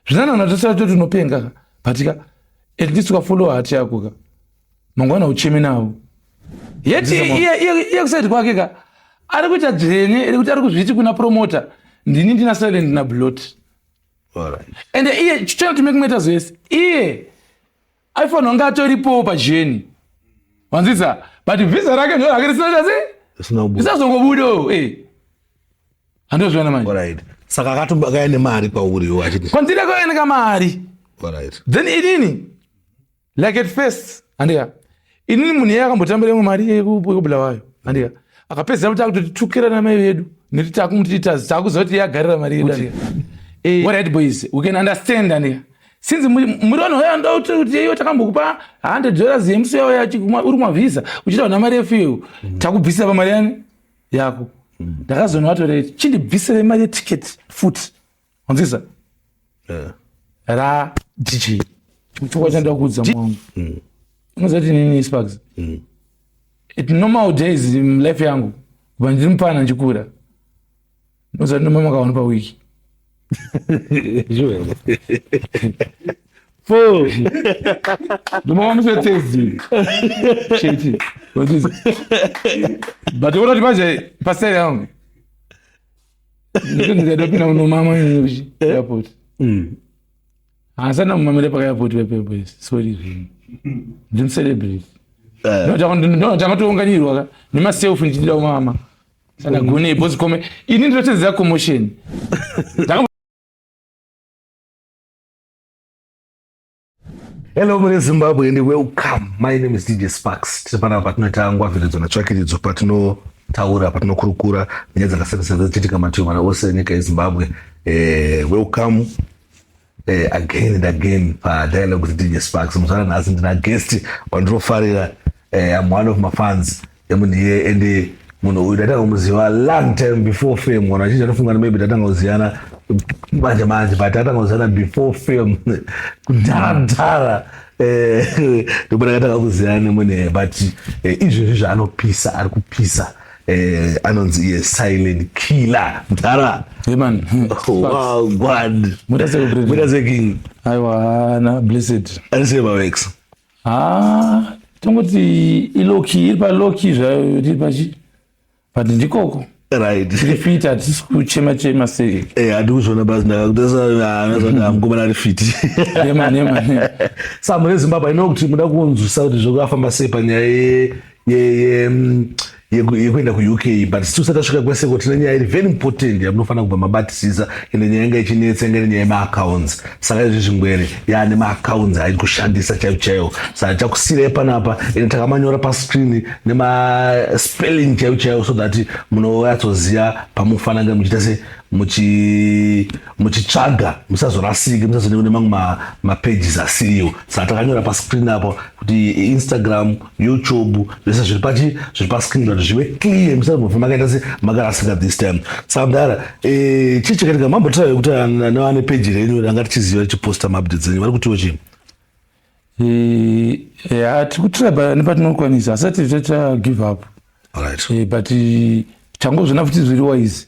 Zvinana tosara toti unopenga ka but ka at least ukafollow hati yako ka mangwana ucheme navo. Yet iye kuside kwake ka ari kuita dzvene rekuti ari kuzviti kuna promoter ndini ndina silent na blot. And iye trying to make matters worse iye aifanira kunge atoripowo pajeni wanzisa but visa rake ndo rake risina chase risazongobudawo eh. Handozviona manje. Alright. Saka akatobakaya nemari kwauri achiti. Kwandiri akauya nekamari. Alright. Then inini like at first handika inini munhu iye akambotambira imwe mari yekubulawayo handika akapedzera kuti akutotitukira namai vedu nekuti takumuti takuziva kuti iye agarira mari yedu handika eh, alright boys we can understand handika since muri vanhu vaya ndokuti kuti iyo takambokupa $100 yemusi yauya uri kumavhisa uchiita vana mari yefuel takubvisira pamari yani yako. Ndakazoona vatorei chindibvisire mari yeticket futi wanzisa ra DJ chokwa chandoda kuudza mwangu unoziva kuti nini Sparks at normal days life yangu kubva ndiri mupana ndichikura unoziva kuti nomama kaone pawiki. Four. Ndomama musi weThursday. Chete. But ona kuti manje paseri yangu ndikadopinda kunomama ini airport. Hasana mumamire pakairport pepe sorry zvinhu. Ndimucelebrate. Ndakatounganirwa ka nemaself ndichida kumama. Saka gone because kome ini ndinotedzera commotion. Hello mune Zimbabwe and welcome. My name is DJ Sparks. Tiri panapa patinoita ngwavhiridzo netsvakiridzo patinotaura patinokurukura nyaya dzakasiyana siyana dzichiitika mativi mana ose enyika yeZimbabwe. Welcome again and again pa dialogue with DJ Sparks. Muzvara nhasi ndina guest wandinofarira. I'm one of my fans emunhu iye and munhu uyu ndatanga kumuziva long time before fame. Vanhu vazhinji vanofunga maybe ndatanga kuziyana manje manje, but tatanga kuziyana before fame kudhara dhara. Ndipo ndakatanga kuziyana nemunhu iye, but izvezvi zvaanopisa ari kupisa. Anonzi iye Silent Killer mudhara. Hey man. Wow, God. Muda king. Aiwa na blessed. Arisei mawex? Ah, tongoti iloki iri paloki zvayo tiri pachi but ndikoko. Right. Tiri fit, hatisi kuchema chema sei. Handi kuzviona basi ndakakutosa mukomana ari fit. Yeah man, yeah man. Yeah. Sa mune Zimbabwe ino kuti muda kunzwisa kuti zvakafamba sei panyaya yekuenda kuUK, but still tasvika kwese ko tine nyaya iri very important yamunofanira kubva mabatisisa ende nyaya inga ichinetsa inga iri nyaya yemaaccounts. Saka izvi zvingwere yaane maaccounts airi kushandisa chaiwo chaiwo, saka chakusiirai panapa ende takamanyora pascreen nemaspelling chaiwo chaiwo so that munonyatsoziva pamufanira kunge muchiita se muchitsvaga musazorasike musazonekune nemamwe mapages asiriwo. Saka takanyora pascreen apo kuti Instagram, YouTube, zvese zviri pachi zviri pascreen kuti zvive clear musazobva makaita se makarasika this time. Saka mudhara, chii chakaitika? Mambotaura kuti nevane page renyu ranga tichiziva richiposta maupdates enyu, vari kutiwo chii? Ya, tiri kutraba nepatinokwanisa, asati taita give up. Alright. But tangozvona futi zviri wise.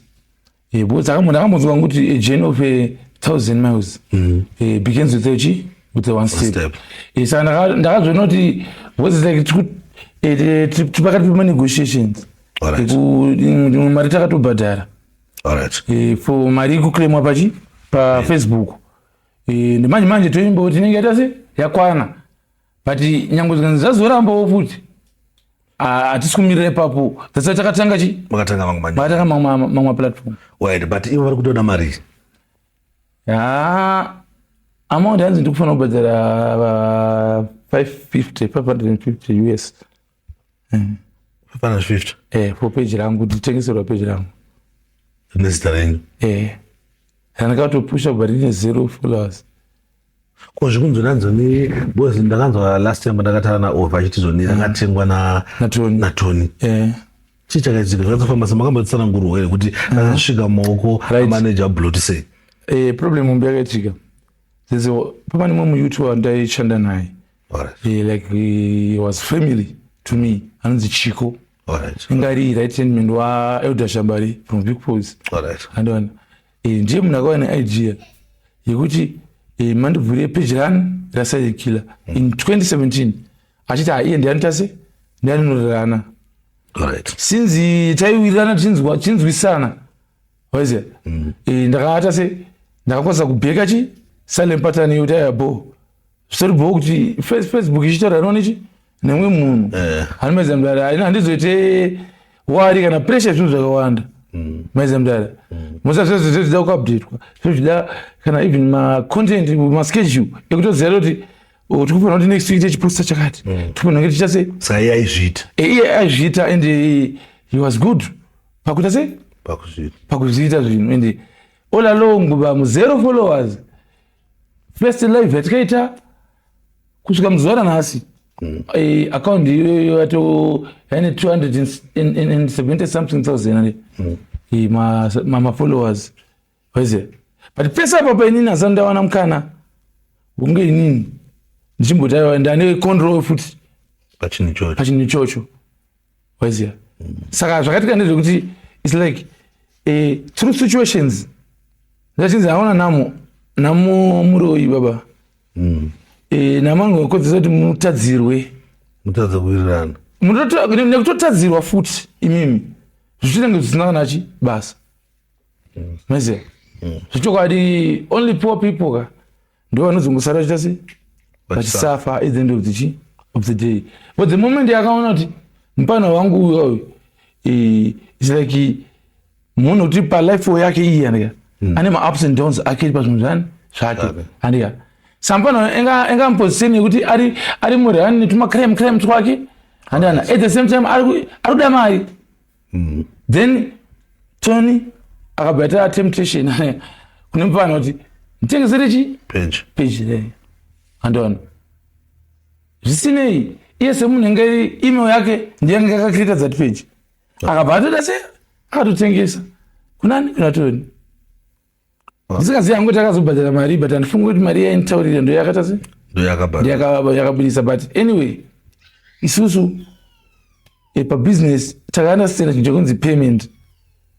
Because ndakambonzwa kuti a journey of 1,000 miles begins with a chi with a one step. Step. Saka ndakazviona kuti because like tiri pakati pemanegotiations. Alright. Mari takatobhadhara. Alright. For mari ikuclaimwa pachi paFacebook. Manje manje toimba kuti inenge yaita se yakwana, but nyangwe zvikanzi zvazorambawo futi hatisi kumirira ipapo. That's why takatanga chi Makatanga mamwe manje. Makatanga mamwe platform. Right, but ivo vari kutoda mari. Ya, amount yanzi ndikufanira kubhadhara 550, 550 US. 550? For page rangu, nditengeserwa page rangu. Nezita renyu? Ndakatopusha but rine 0 followers. Ko zvikunzi nanzoni, because ndakanzwa last time ndakataura naOva achiti zoni rakatengwa na naTony. NaTony. Chii chakaitika? Zvakatofamba semakambotsanangurwa here kuti rakasvika mumaoko amanager aBlot sei? Problem hombe yakaitika zezo pamane mumwe muyouth wandaishanda naye. Like he was family to me, anonzi Chiko. Inga ari right hand man waElder Shambari from Big Falls. Andiona, ndiye munhu akauya neidea yekuti Mandivhurire page rani raSilent Killer in 2017, achiti haiye ndiani tase ndianinorerana. Since taiwirirana, tichinzwisana, waiziya, ndakaata se ndakakwanisa kubheka chi silent pattern yekuti aya bo zvitori bo kuti Facebook ichitaura nonechi nemumwe munhu. Hani maiziya mudara, handizoite worry kana pressure, zvinhu zvakawanda, maiziya mudara. Musa zvese zvida kuupdatwa, zvezvida kana even macontent, maschedule ekutoziva kuti, oh, tikufanira kuti next week tichiposta chakati, tikufanira kunge tichita sei. Saka iye aizviita? Iye aizviita and he was good pakuita sei? Pakuzviita. Pakuzviita zvinhu. And all along, kubva muzero followers, first live yatikaita kusvika muzuva ranhasi, account iyoyo yato yaine 270 something thousand mafollowers, waiziya. But pese apa painini hasani ndawana mukana wekunge inini ndichimboti aiwa, ndane control futi pachinhu ichocho. Pachinhu ichocho, waiziya. Saka zvakaitika ndezvekuti it's like through situations ndachinzi aona namo namo muroyi baba. Namo angokodzesa kuti mutadzirwe. Mutadza kuwirirana. Nekutotadzirwa futi imimi, zvichinenge zvisina kana chi basa, maiziya. Zvechokwadi, only poor people ka ndo vanozongosara vachiita sei? Vachisafa at the end of the chi of the day. But the moment yakaona kuti mupana wangu uyu uyu, it's like munhu kuti palife yake iyi, andika, ane maups and downs ake pazvinhu zvani zvake. Zvake. Andika, sampana enga muposition yekuti ari murani netumacrime crime twake, handana, at the same time ari kuda mari. Then Tony akabva aita temptation kune mupana kuti nditengesere chi page. Page re, handiona. Zvisinei, iye semunhu enge email yake ndiye akacreata that page, akabva atoita se akatotengesa kunani? Kuna Tony. Ndisingazivi hangu kuti akazobhadhara mari, but handifungi kuti mari yainitaurira ndo yakaita se ndo yakabhadhara. Yakabudisa. But anyway, isusu pabusiness takaunderstanda chinhu chekunzi payment.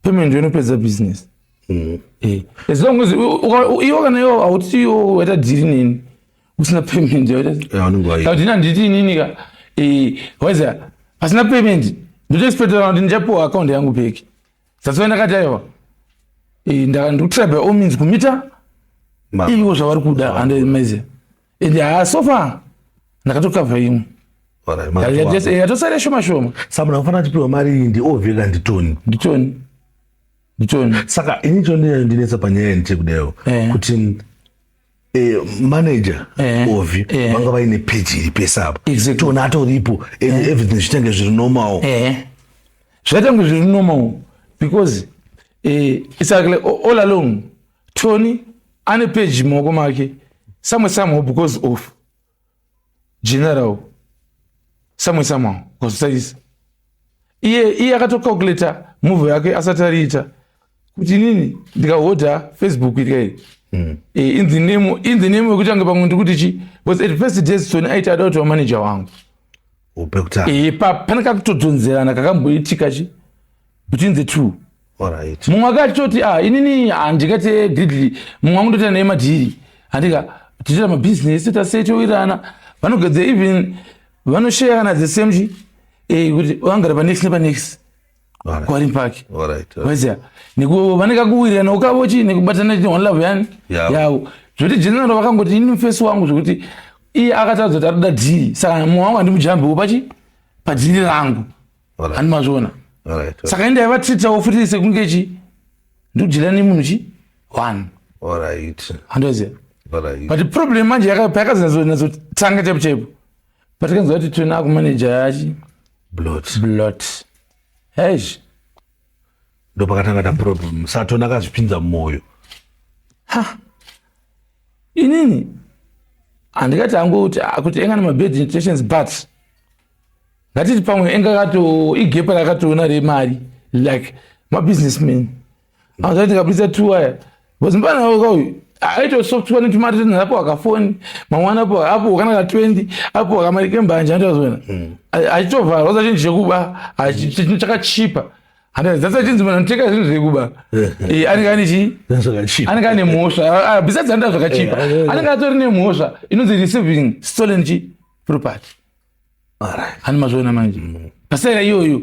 Payment ndo inopedza business. As long as iwo kana iwo hauti iwo waita deal neni usina payment, waita Unenge waita. Kuti handiti inini ka, waiziya, pasina payment ndotoexpectera kuti ndichapiwa account yangu back. That's why ndakati aiwa, ndikutry by all means kumita ivo zvavari kuda, andemaiziya. And ha, so far ndakatokavha imwe. Alright, makatowana. Yatosara shoma shoma. Saka munhu anofanira achipiwa mari iyi ndiOveka, ndiTony? Nditoni, nditoni. Saka ini chondinetsa panyaya iyi ndechekudaio kuti manager Ovi vanga vaine page iri pese apa. Tony atoripo and everything zvichange zviri normal. Zvaita kunge zviri normal because it's like all along Tony ane page mumaoko make somewhere somehow because of General somewhere somehow ukazvitarisa. Iye akatocalculata move yake asati ariita kuti inini ndikahodha Facebook irikai in the name yekuti ange pamwe ndikuti chi, because at first days Tony aiti ada kuti wamanager wangu. Upekutanga. Pane kakutodhonzerana kakamboitika chi between the two. Mumwe akachitoti, ah, inini handingati greedily, mumwe wangu ndoita naye madeal, handika, tichiita mabhizinesi, toita sei, towirirana, vanogadzira, even vanoshare kana the same chi, kuti vangara panext nepanext kwaari pake. Waiziya, neku vanenge kakuwirirana ukavo chi nekubatana chi one love yani Yavo. Yavo. Zvekuti General vakangoti ini mufesi wangu, zvekuti iye akataridza kuti arikuda deal, saka mumwe wangu handimujambiwo pachi padeal rangu. Handi mazviona? Saka indi aivatreatawo futi sekunge chi ndikudeala nemunhu chi one. Handoziva. But problem manje payakazonyatsotanga chaipo chaipo patikanzwa kuti Tony akumanager yachi Blot. Blot hesh. Ndo pakatanga ta problem. SaTony akazvipinza mumwoyo. Inini handingati hangu kuti, ah, kuti enga nemabad intentions, but ngatiti pamwe enga kato igap rakatoona remari, like mabusinessman anozati ndikabudisa two aya, because mupana kauyu aitosoftwa netumari, apo akafoni mamwe apo apo kana ka 20 apo akamari kembanje, anotazona achitovharwa chinhu chekuba, chinhu chakachipa. Handazasa chinzi munhu anotenga zvinhu zvekuba eh, anenge ane chii, anenge ane mhosva. Ah, ah, besides anoda zvakachipa, eh, anenge atori nemhosva inonzi receiving stolen chi property. Hani mazviona manje pasaira iyoyo,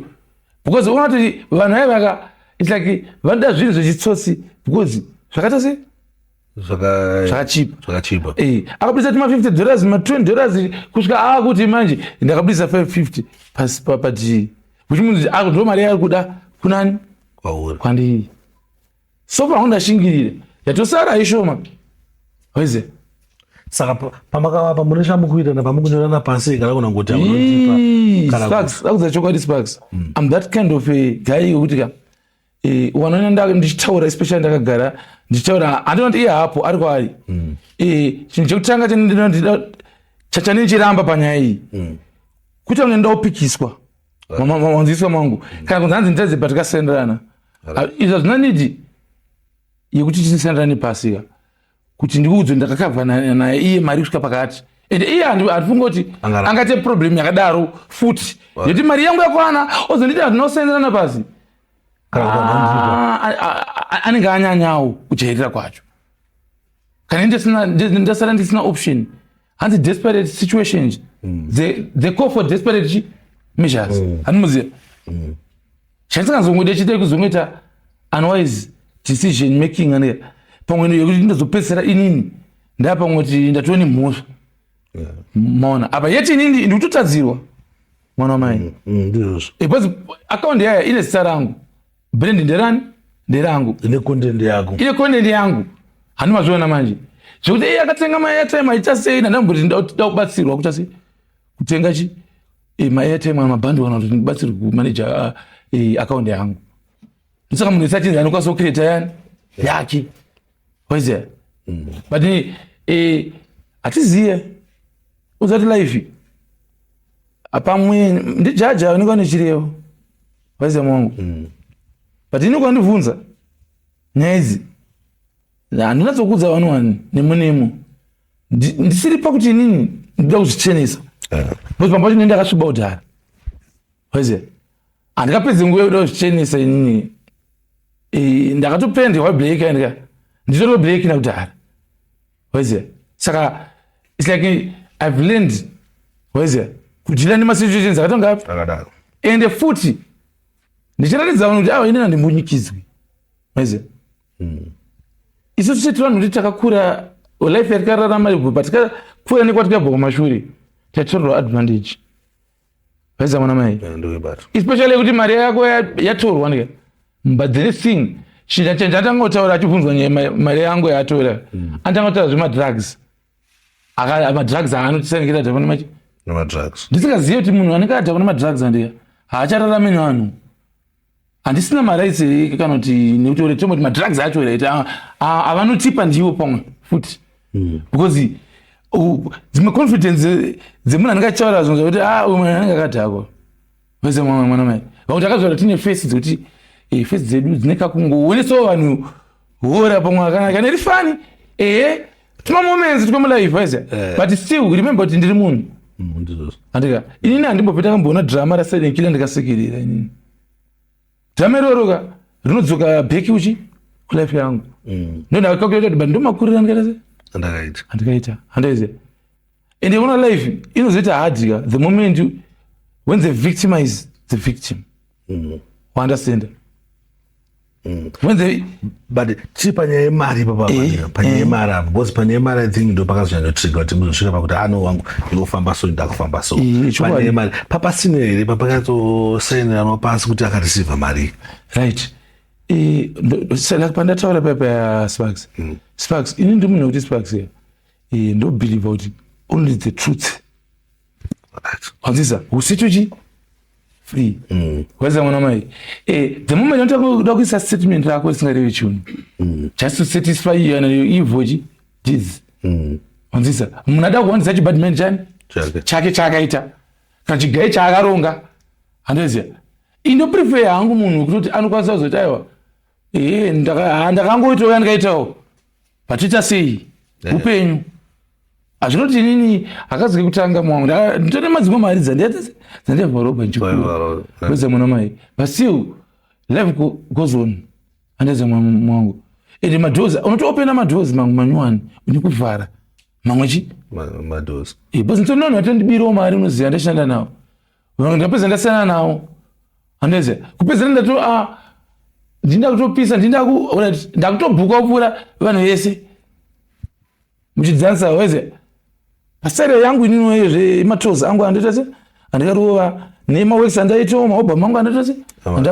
because unoona kuti vanhu vaya vaka, it's like vanoda zvinhu zvechitsotsi because zvakaita sei? Zvakachipa. Zvakachipa. Eh, akabudisa tima $50, ma $20, kusvika aakuti manje ndakabudisa 550 pasi pa d, which means ndo mari yaari kuda kunani? Kwauri. Kwandiri. So far ndashingirira, yatosara ishoma, waize. Saka pamakavapa mune chamukuitana, pamukunyorana pasi, kana kuna ngoti aunondipa kana? Sparks, akudza chokwadi, Sparks, I'm that kind of a guy wekuti ka wanoona ndichitaura, especially ndakagara ndichitaura, handinoti iye hapo ari kwaari. Chinhu chekutanga chachandinochiramba panyaya iyi kuita kunge ndaupikiswa manzwiswa mangu kana kunzi hanzi nditadze patikasenderana. Izvo hazvina need yekuti tisenderane pasi ka kuti ndikuudzwe ndakakabva naye iye mari kusvika pakati, ende iye handifungi kuti angaite problem yakadaro futi nekuti mari yangu yakwana, ozonditi handinosenderana pasi. Ah, anenge anyanyawo kujairira kwacho. Kana ndasara ndisina option, hanzi desperate situations, they call for desperate measures. Handimuziva chandisingazongode chite kuzongoita unwise decision making, ane pamwe yekuti ndozopedzisira inini ndapamwe kuti ndatova nemhosva. Maona apa yeti inini ndikutotadzirwa, mwana wamai. Ndizvozvo. Because account yaya ine zita rangu, brand nderani? Nderangu. Ine content yako. Ine content yangu, handi mazviona manje zvekuti iye akatenga maairtime aita sei? Ndandamboti nda kubatsirwa kuita sei, kutenga chi maairtime kana mabundle, kana kuti ndibatsirwe kumanage account yangu. Ndosaka munhu wese achinzi anokwanisa kucreata yani yake, waiziya. But hatiziye uzati life pamwe ndijaja unenge une chirevo, waiziya mwangu. But ini kwandibvunza nyaya idzi, handinatsokuudza vanhu wani nemo nemo. Ndisiri pakuti inini ndinoda kuzvichenesa, because pamba pacho ndinenge ndakasviba kudhara, waiziya. Handikapedzi nguva yekuda kuzvichenesa inini. Ndakatopendwa black, andika nditoriwo black nakudhara, waiziya. Saka it's like I've learned, waiziya, kudeala nemasituations akatonga api. Akadaro. Ende futi ndichiratidza vanhu kuti aiwa, inini handimbunyikidzwi, waiziya. Isusu chete vanhu kuti takakura life yatikararama, patikakura nekwatikabva kumashure, tatorerwa advantage, vaiza mwana mai. Ndikuibata. Especially kuti mari yako yatorwa ndika. But the next thing chinhu chandanga achibvunzwa nyaya mari yangu yatora, anotanga kutaura zvemadrugs. Madrugs aanotisangira dhakwa nemachi Nemadrugs. Ndisingazivi kuti munhu anenge adhakwa nemadrugs, andika, haachararami nevanhu. Handisina marights kana kuti nekuti ore tomboti madrugs acho, right, avanotipa ndiwo pamwe futi, because dzimwe confidence dzemunhu anenge achitaura zvinhu zvekuti a uyu munhu anenge akadhakwa vese, mwana mai, vakuti akazvara tine face dzekuti face dzedu dzine kakungoonesawo vanhu hora pamwe akanaka kana iri funny, ehe, tuma moments twemulife, aiziya. But still remember kuti ndiri munhu. Ndizvozvo. Andika inini handimbopeta kamboona drama raSilent Killer ndikasekerera. Inini drama iroro ka rinodzoka back uchi kulife yangu. Ndo ndakacalculate kuti but ndomakurira ndikaita sei. Andakaita. Andikaita, handaiziya. Ende una life inozoita hard ka the moment when the victim is the victim. Waunderstand? When the But tiri panyaya yemari ipapa. Panyaya yemari apo, because panyaya yemari, I think ndo pakazonyanyotrigger kuti muzosvika pakuti ano wangu ndinofamba so, ndakufamba so. Chokwadi. Panyaya yemari papasina here papakatosainiranwa pasi kuti akareceiva mari? Right. Like pandataura paipa ya Sparks, Sparks, ini ndi munhu wekuti, Sparks, ndobelieve kuti only the truth wanzisa usitu chi free, waiza mwana mai. The moment unoda kuisa statement rako risingarevi chinhu, just to satisfy you and your evil chi deeds, wanzisa, munhu ada kuwanzisa chibadman chani. Chake. Chake chaakaita kana chigai chaakaronga, handoziva. Indoprefer hangu munhu wekutoti anokwanisa kuzoti aiwa, ehe, ndakangoitawo yandikaitawo, patoita sei, upenyu hazvinoti. Inini hakazi kekutanga mwangu, nditone madzimwe mari dzandiyabvarobha. Vairobha. Weza mwana mai, but still Life goes on. Andaziva mwangu. Ende madoors unotoopena madoors mamwe manyuwani nekuvhara mamwe chi madoors. Because ndinoona vatondibirawo mari, unoziva ndashanda nawo. Vamwe ndapedza ndasiyana nawo. Andaziva kupedzera ndato ah ndinda kutopisa, ndinda ku, alright, ndakutobhuka kupfuura vanhu vese muchidzanisa. Weze pasare yangu inini zve matours angu andoita se andikarova nemaworks andaitawo, maalbum angu andoita se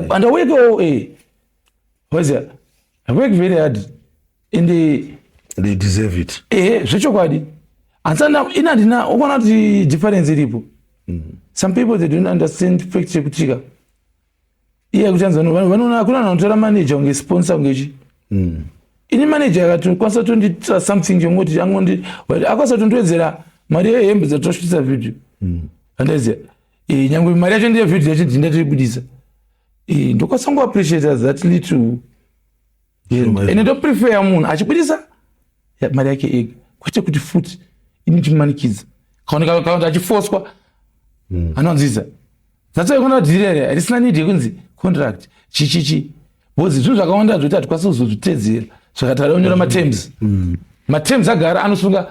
andawekawo. Weze I work very hard and They deserve it. Ehe, zvechokwadi. Handisana ina handina ukaona kuti difference iripo. Some people, they don't understand fact yekutika iye kuti anzi vanoona kuna vanhu vanotora manager kunge sponsor, kunge chi. Ini manager akatokwanisa kutondiitira something chongoti angondi akwanisa kutondiwedzera mari yehembe dzatosvitsa video. Andaziva nyangwe mari yacho ndiye video yacho ndindatoibudisa. Ndokwanisa kungoappreciata that little. Ende ndoprefer munhu achibudisa mari yake ega, kwete kuti futi ini chimumanikidza kana kuti achifoswa. Anonzwisa. That's why kuna dhiri risina need yekunzi contract chichichi, because zvinhu zvakawanda zvoti hatikwanisi kuzozvitedzera. Zvakatara unyora materms, materms agara anosunga.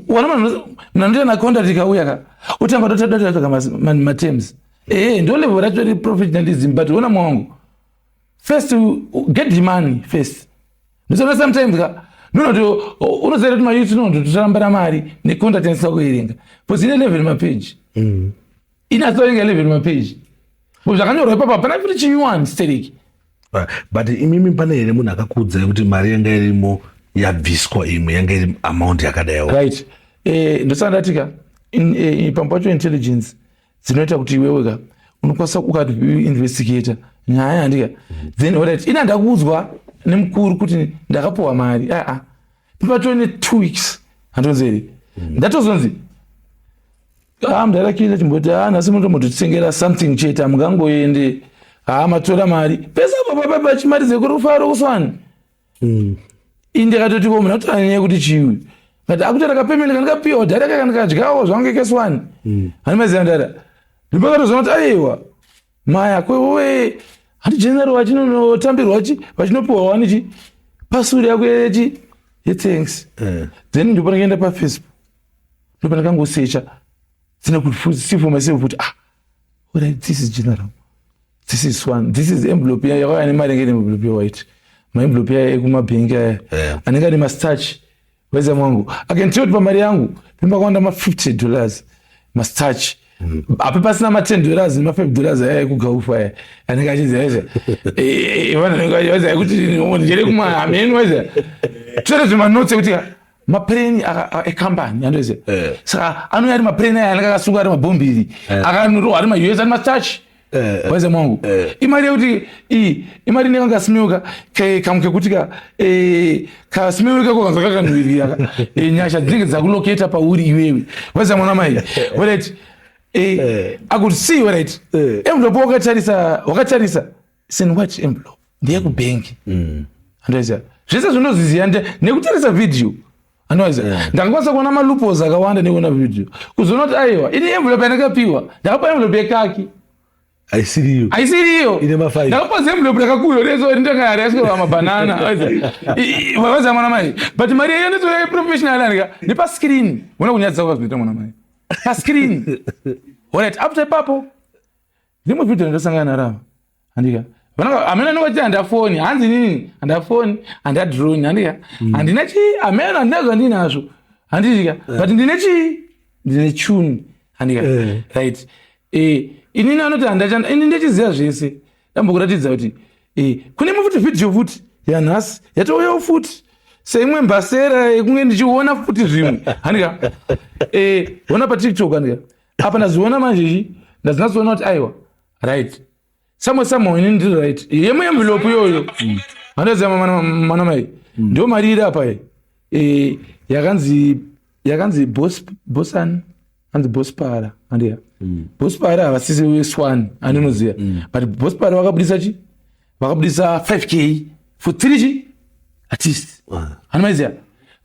Wana munhu anoita nacontract ikauya ka, utanga totatsvaga materms. Ehe, ndo level racho reprofessionalism. But ona mwangu, first get the money first. Ndisona sometimes ka ndinoti unoziva kuti mayouth inondotorambana mari necontract yanisina kuverenga, because ine 11 mapage. Inatoverenga 11 mapage zvakanyorwa ipapo, hapana futi chinyuwani stereki. But imimi, pane here munhu akakuudzai kuti mari yanga irimo yabviswa, imwe yanga iri amount yakadaiwo? Right, ndosaka ndatika pamwe pacho intelligence dzinoita kuti iwewe ka unokwanisa ukati investigata nyaya, handika? Then alright, ina ndakuudzwa nemukuru kuti ndakapiwa mari aa pipatone 2 weeks, handonzeri ndatozonzi a mundarakira chimboti a nhasi munotombotitengera something chete, hamungangoende ha matora mari pese apo papapa chimari dzekurufaro kuswani. Indikatoti ko munhu atoa nyaya yekuti chiwi, but akutora kapayment kandikapiwa dhara kaka ndikadyawo zvangu keswani. Handimaziva ndara ndipakatozoona kuti aiwa maya kwewe handi general vachinonotambirwa chi vachinopiwa wani chi pasuri yako yechi yethanks. Then ndipo ndakaenda paFacebook, ndipo ndakangosecha dzine kuti see for myself kuti ah, alright, this is general, this is one, this is envelope yakauya nemari yange ine envelope yewhite, maenvelope aya ekumabhengi aya anenge ane mastarch. Weza mwangu, I can tell kuti pamari yangu pembakawanda ma$50 mastarch ape pasina ma$10 nema$5 aya ekugaufa aya anenge achinzi aiza vanhu vanenge vaiza kuti ndere kumwa hameni. Waiza tore zvemanotsi ekuti mapureni ekambani andoziva. Saka anouya ari mapureni aya anenge akasunga ari mabhombiri, akanorohwa ari maUS, ari mastarch. Waiza mwangu, imari yekuti iyi imari inenge kasimiuka kamwe kekuti ka kasimiuka kako kanzwa kakanhuwirira. Nyasha dzinenge dzakuloketa pauri iwewe. Waiza mwana mai, alright, I could see, alright, envelope wakatarisa, wakatarisa sin white envelope ndeyekubhengi. Andoziva zvese zvinozviziva nekutarisa video. Andoziva ndakakwanisa kuona maloopholes akawanda nekuona video, kuzoona kuti aiwa, ini envelope yandakapiwa, ndakapiwa envelope yekaki. Haisiriyo. Haisiriyo. Ine ma5. Ndakapiwa zienvelope rakakura rezo rindakayari asvika mabhanana. Vaziva mwana mai, but mari yayo nditoya professional andika nepascreen ona kunyadzisa kwazvinoita mwana mai pascreen. Alright, after ipapo rimwe video ndosangana narava, handika? Hamena anongoti handafoni, hanzi inini handafoni, handadroni, handika? Handina chii, hamena, handina zvandinazvo, handitika? But ndine chii? Ndine tune, handika? Right, inini anoti handachanda, ini ndechiziva zvese. Dambokuratidza kuti kune imwe futi vhidhiyo futi yanhasi yatouyawo futi seimwe mbasera yekunge ndichiona futi zvimwe, handika? Ona paTikTok, handika? Apa ndaziona manje chi ndazinatsoona kuti aiwa, right, samwe samwe ini ndiri right. Yemuenvelope iyoyo, handoziva mwana mai, ndo mari iri apa yakanzi bosani, hanzi Bospara, handiya? Bospara havasisi swan, andinoziva, but Bospara vakabudisa chi vakabudisa 5K for three chi artist, handimaiziva?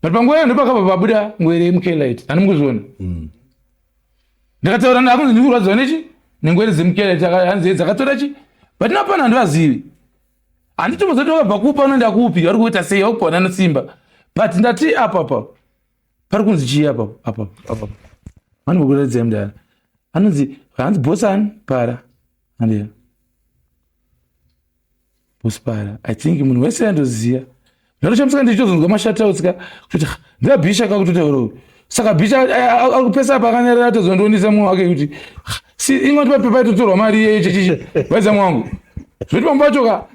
But panguva iyo ndopakabva pabuda ngwere yemuKlight, handi mukuzviona? Ndakataura nakunzi ndikurwadziwa nechi nengwere dzemuKlight, hanzi dzakatora chi But napana handivazivi. Handitombozoti vakabva kupa unoenda kupi, vari kuita sei, vakupa nesimba. But ndati apa pa pari kunzi chii apa apa apa. Vanombokuratidzai mudara. Anonzi hanzi bosani para. Handiya. Boss para. I think munhu wese andoziya. Ndatoshamisika ndichitozonzwa mashoutouts ka kuti ndabhisha ka kutotaura uyu. Saka bhisha akupesa apa akanyarara atozondionisa mumwe wake kuti si ingoti papepa itotorwa mari iyeyo chichichi vaisa mwangu. Zvoti pamwe pacho ka.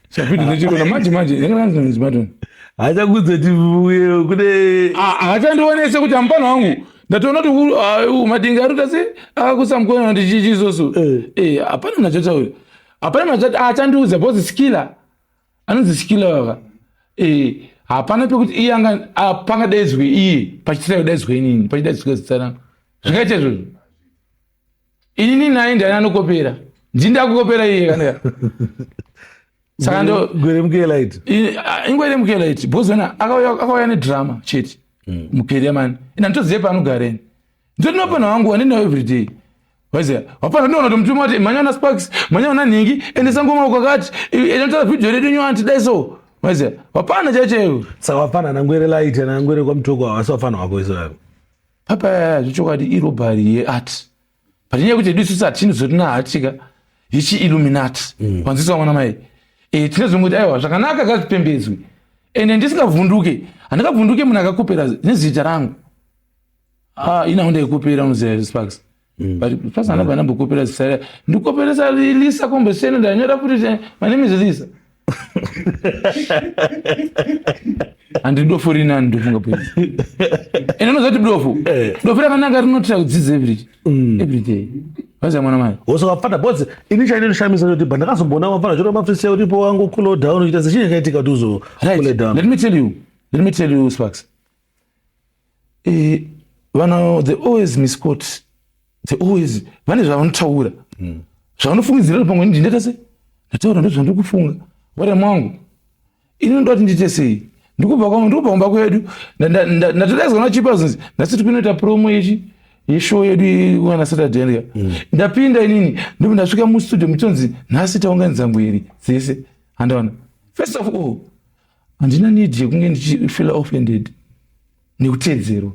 Chapinda nechirona manje manje ndinganzi matoni. Hachakuudze kuti uye kune Haachandionese kuti amupana wangu ndatoona kuti madinga ari kuita se akakusa mukono kuti chichi isoso. Eh, hapana munhu achotaura. Hapana munhu achandiudza because skiller anonzi skiller waka. Eh, hapana pekuti iye anga pangadaidzwe iye pachitira kudaidzwe inini pachidaidzwe zita rangu. Zvingaita izvozvo. Inini naye ndiani anokopera. Ndini ndakukopera iye kana. Saka ndo Ngwere muKelight. Ingwere muKelight because wena akauya nedrama chete mukeria mani ina nditozive paanogara ini ndotinopana wangu wandinawo everyday waiziya wapana ndinoona kuti mutuma kuti mhanya na Sparks, mhanya na nhingi, endesa ngoma kwakati, inotora vhidhiyo redu nyowani tidai so, waiziya wapana chaichaiyo. Saka wafana nangwere light nangwere kwamutoko hawasi wafana wako iso yako. Papa, zvechokwadi irobbery yeart, but inyaya yekuti edu isusu hatinozotina hatika yechiilluminati wanzwiswa mwana mai e, tinozongoti aiwa zvakanaka ngazvipembedzwe ende ndisingavhunduke, handingavhunduke munhu akakopera nezita rangu. Ah, ina ndaikopera muziya Sparks, but Sparks handabva ndambokopera zita, ndikoperesa Lisa Komboseno, ndanyora futi my name is Lisa. Handidi dofo rinani, ndofunga please ende unoziva kuti dofo dofo rakanaka rinotira kudzidza every day, vaziva mwana mai. Woso wafana because ini chainondishamisa kuti pandakazomboona wafana choro mafreestyle uripo wangu cool down uchiita sechii chakaitika kuti uzo cool down? Let me tell you, Sparks, vanhu they always misquote, they always vane zvavanotaura zvavanofungidzira kuti pamwe ndindaita sei, ndataura ndo zvandiri kufunga. Ware mwangu ini ndoda kuti ndiite sei, ndikubva kumba kwedu ndatodaidzwa nachipa zinzi nhasi tiri kunoita promo yechi yeshow yedu kana Saturday ndika ndapinda inini ndobva ndasvika mustudio muchonzi nhasi taunganidza ngweri dzese, handaona. First of all, handina need yekunge ndichifeel offended nekuteedzerwa.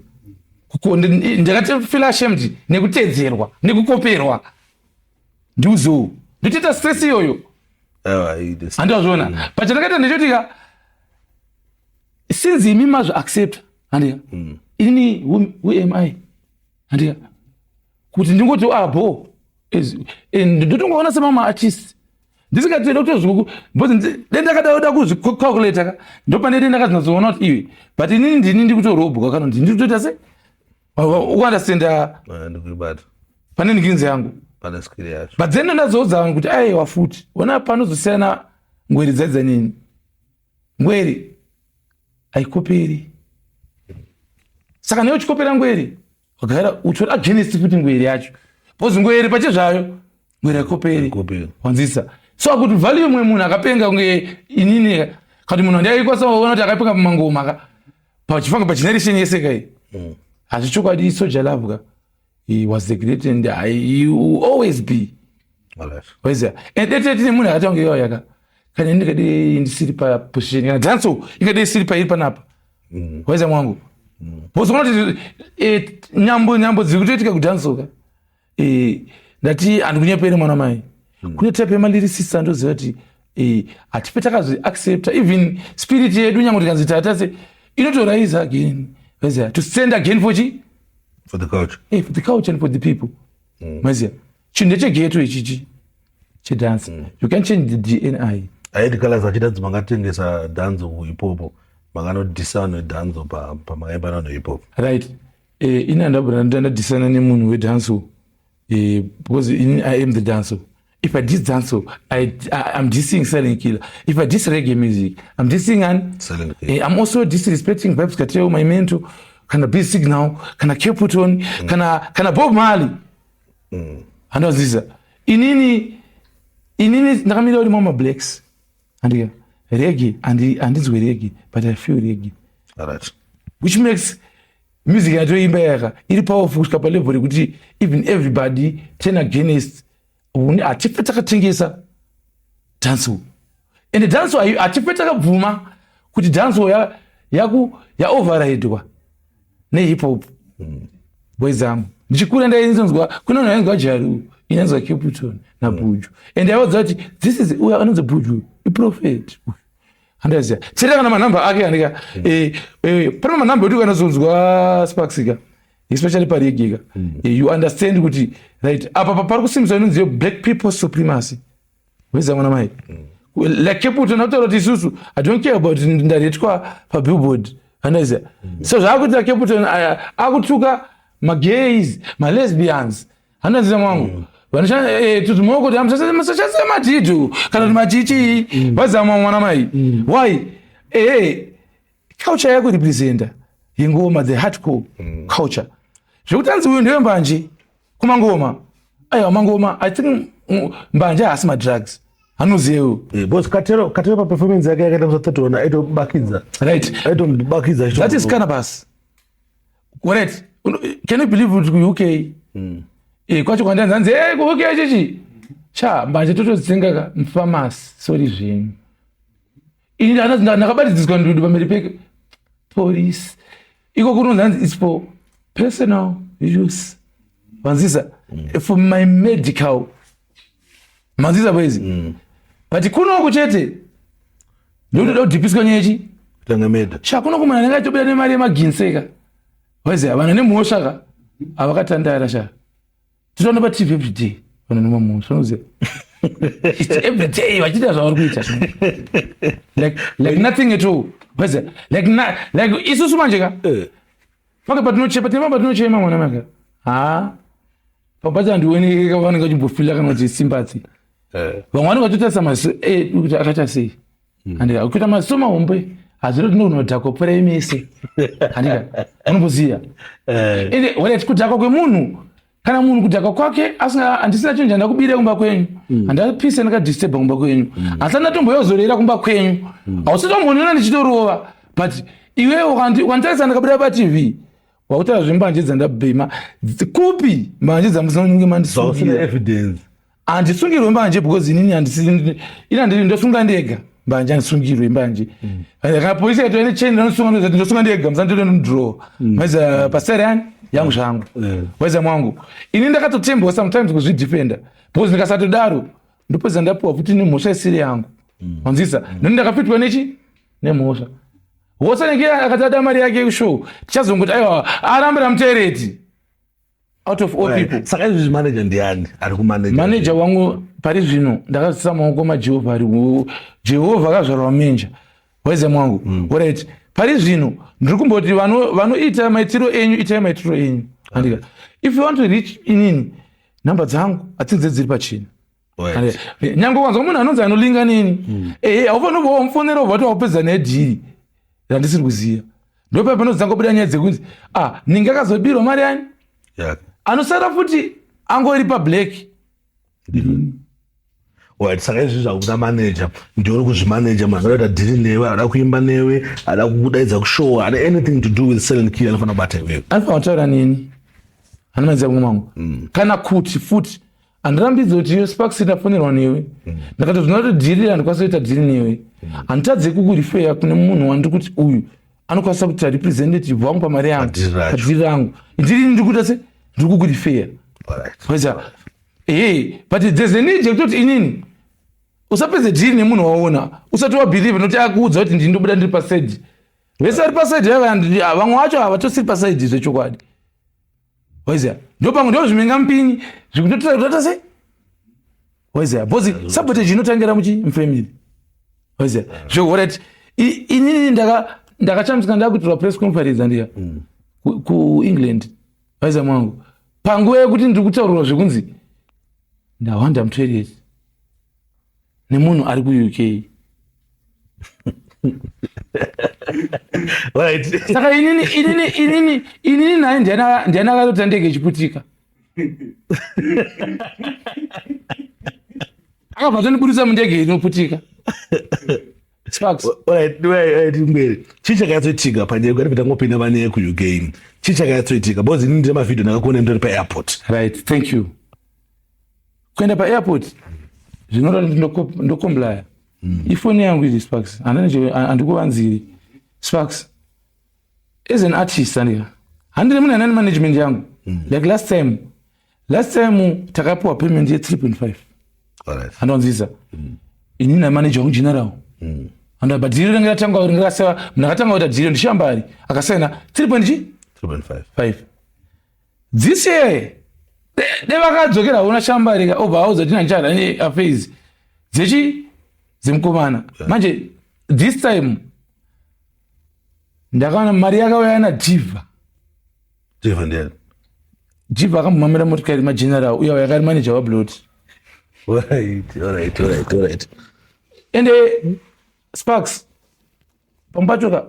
Ndakatofeel ashamed nekuteedzerwa nekukoperwa, ndiuzewo ndotoita stress iyoyo. Handazviona, but chandakaita ndechotika since imi mazviaccepta, handika, inini who am I, handika, kuti ndingoti abo ndotongoona semamwe artist ndisingatoenda kutozviku because dai ndakada kuzvicalculata ka ndopane dai ndakazinazoona kuti iwe, but inini ndini ndikutorobwa kana kuti ndiri kutoita se ukuunderstanda. Ndikuibata. Pane nginzi yangu. Pane skill yacho. But then ndazoudza vanhu kuti aiwa futi ona panozosiyana ngweri dzaidza nini, ngweri haikoperi, saka newe uchikopera ngweri wagara utori against futi ngweri yacho because ngweri pachezvayo ngweri haikoperi. Haikoperi. Wanzisa, so kuti value mumwe munhu akapenga kunge inini kati munhu andiaikwanisa kuona kuti akapenga pamangoma ka pachifanga pageneration yese kai hazvichokwadi. Soul Jah Love ka, he was the great and he will always be. Waiziya and dete tine munhu akati wange yaka kana ndikadei ndisiri paposition kana dancehall ingadei isiri pairi panapa, waiziya mwangu, because unoona kuti nyambo nyambo dziri kutoitika kudancehall ka. Ndati handikunyepere mwana mai, kune type yemalyricist andoziva kuti hatipe takazviaccepta, even spirit yedu nyange tikanzi tatase inotorise again, waiziya, to stand again for chi For the culture. For the culture and for the people, maiziya chinhu ndecheghetto ichichi chedance, you can change the DNA. Aidi Colors achida kuti makatengesa dancehall ipopo, makanodhisa vanhu vedancehall pamakaimba navanhu vehiphop. Right, ini handabva ndadhisana nemunhu wedancehall because ini I am the dancehall. If I diss dancehall, I'm dissing Silent Killer. If I diss reggae music, I'm dissing an Silent Killer. I'm also disrespecting Vybz Kartel, my mentor, kana Busy Signal, kana Capleton, kana Bob Marley. Handazvisa inini ndakamira kuti mama blacks, handika reggae, handinzwe reggae, but I feel reggae, which makes music yatoimba yaka iri powerful kusvika palevel yekuti even everybody turn against. Hatife takatengesa dancehall, ende dancehall hatife takabvuma kuti dancehall yaku yaoverridwa nehip hop. Boys angu, ndichikura ndainzonzwa kune vanhu vainzwa Jaru, inanzwa Capiton naBuju, and aiwadza kuti this is uyo anonzi Buju, iprophet uyu. Handaziva chete kana manhamba ake andika. Pane manhamba ekuti ukanazonzwa Sparks ka, especially pareggae ka, you understand kuti right apa pari kusimbiswa inonzi black people supremacy. Weza mwana mai, like Capiton akutaura kuti isusu, I don't care about ndaretwa pabillboard. Handaziva, so zvaakuita Capiton akutuka magays, malesbians. Handaziva mwangu, vanoshandisa kuti musashandisa madhidhu kana kuti machichi. Vaziva mwana mai, why? Ehe, culture yakurepresenta yengoma, the hardcore culture, zvekuti anzi uyu ndewe mbanje kumangoma. Aiwa, mangoma, I think mbanje haasi madrugs, anoziyewo. Because Katero paperformance yake yakaita musa 31 aitobakidza. Right. Aitobakidza. That is cannabis, right? Can you believe kuti kuUK kwacho kwandanzi anzi kuUK chichi cha mbanje totodzenga ka mupharmacy? Sorry zvenyu, ini ndakabatidziswa ndudu pamberi pepolice. Iko kunonzi hanzi its for personal use, vanzisa, for my medical, manzisa boys. But kunoku chete ndokutoda kudhipiswa nyechi. Kutanga meda. Sha, kunoku munhu anenge achitobuda nemari yemaginseka. Waiziva vanhu nemhosva ka, havakatandara sha. Tinoona paTV everyday vanhu nemamhosva, unoziva, it's everyday vachiita zvavari kuita like nothing at all. Waiziva, like, like isusu manje ka, pake patinochema, tine patinochema mwana maka. Ha, pamwe pacho handionekeka, vanenge vachimbofila kana kuti sympathy. Vamwe vanenge vachitotarisa maziso edu kuti akaita sei. Handika kuita maziso mahombe hazviro tinonodhakwa pfuura imese. Handika unomboziva ende wet kudhakwa kwemunhu, kana munhu kudhakwa kwake asina, handisina chinhu chandakubira kumba kwenyu, handapisa ndakadisturba kumba kwenyu, handisati ndatomboyozorera kumba kwenyu, hausitomboniona ndichitorova. But iwewe ukanditarisa ndakabuda paTV, wakutaura zvembanje dzandabhema kupi? Mbanje dzamusinge Zvausina mandisungira. Evidence. Handisungirwe mbanje because inini handisi ini handii ndosunga ndega mbanje. Handisungirwe mbanje. Kana polisi yaitova necheni ndanosunga, ndozati ndosunga ndega, musanditonodraw maiza pasari yani yangu zvangu. Waiza mwangu, ini ndakatotembwa sometimes kuzvidefenda because ndikasatodaro ndopedza ndapiwa futi nemhosva isiri yangu. Wanzisa noni ndakapitwa nechi nemhosva wosanenge akati ada mari yake kushow, tichazongoti aiwa, arambira mutereti out of all people. Saka izvizvi manager ndiani ari kumanager? Manager wangu pari zvino ndakazisa maoko maJehovha, ari Jehovha akazvarwa menja. Waize mwangu, alright, pari zvino ndiri kumboti vanoita maitiro enyu, itai maitiro enyu. Andika if you want to reach inini, nhamba dzangu hatidze dziri pachena. Nyange ukanzwa munhu anonzi anolinga neni, ehe, haufaniri kuva wamufonera ubva kuti wapedza nedeal randisiri kuziva. Ndopa panodzangobuda nyaya dzekunzi, ah, ninge akazobirwa mari yani. Anosara futi angori pablack. Right, saka izvi zvakuda manager, ndiwe uri kuzvimaneja. Munhu anoda kuita deal newe, anoda kuimba newe, ada kukudaidza kushow, ada anything to do with Silent Killer, anofanira kubata iwewe. Anofanira kutaura neni, anomaidza kumwe mangu, kana kuti futi handirambidzi kuti iyo Sparks ndafonerwa newe, ndakatozvina kuti deal handikwanisa kuita deal newe, handitadze kukurifeya kune munhu wandiri kuti uyu anokwanisa kuita representative wangu pamari yangu. Padeal racho. Padeal rangu ndiri ndiri kuita se ndiri kukurifeya. Waiza ehe, but there's a need yekutoti inini usapedze deal nemunhu waona usati wabelieve, nokuti akuudza kuti ndindobuda ndiri paside. Vese vari paside ava, vamwe vacho havatosiri paside zvechokwadi. Waiziva, ndo pamwe ndo zvimenga mupinyi zvikutoita sei. Waiziva, because sabotage inotangira muchi mufamily. Waiziva zvehorit, inini ndakachamisika ndakuitirwa press conference andiya kuEngland. Waiziva mwangu, panguva yekuti ndiri kutaurirwa zvekunzi ndawanda mutoilet nemunhu ari kuUK. Saka inini naye ndiani akatota ndege ichiputika? Akabva tondibudisa mundege inoputika, Sparks. Alright, mberi chii chakanyatsoitika panyaya yekuti tangopinda panyaya yekuUK? Chii chakanyatsoitika? Because inini ndine mavhidhio ndakakuona nditori paairport. Right, thank you. Kuenda paairport zvinoreva kuti ndokomblaya. Ifoni yangu iyi, Sparks, handikuvanziri, Sparks. As an artist, andika handine munhu anani management yangu. Like last time takapiwa payment ye3.5. Handwanzisa inini namanager wangu general. Handa, but deal ringe ratangwa, ringe raseva munhu akatanga kuita deal ndishambari, akasaina 3 point chi 3.5. 5. This year de vakadzokera una shambari ka, obva auza kuti nandichada neaffairs dzechi dzemukomana. Manje this time ndakaona mari yakauya nadhivha. Diva ndiani? Dhivha akambomamira motikari mageneral, uya yakari manager wablot. Alright. Ende Sparks, pamwe pacho ka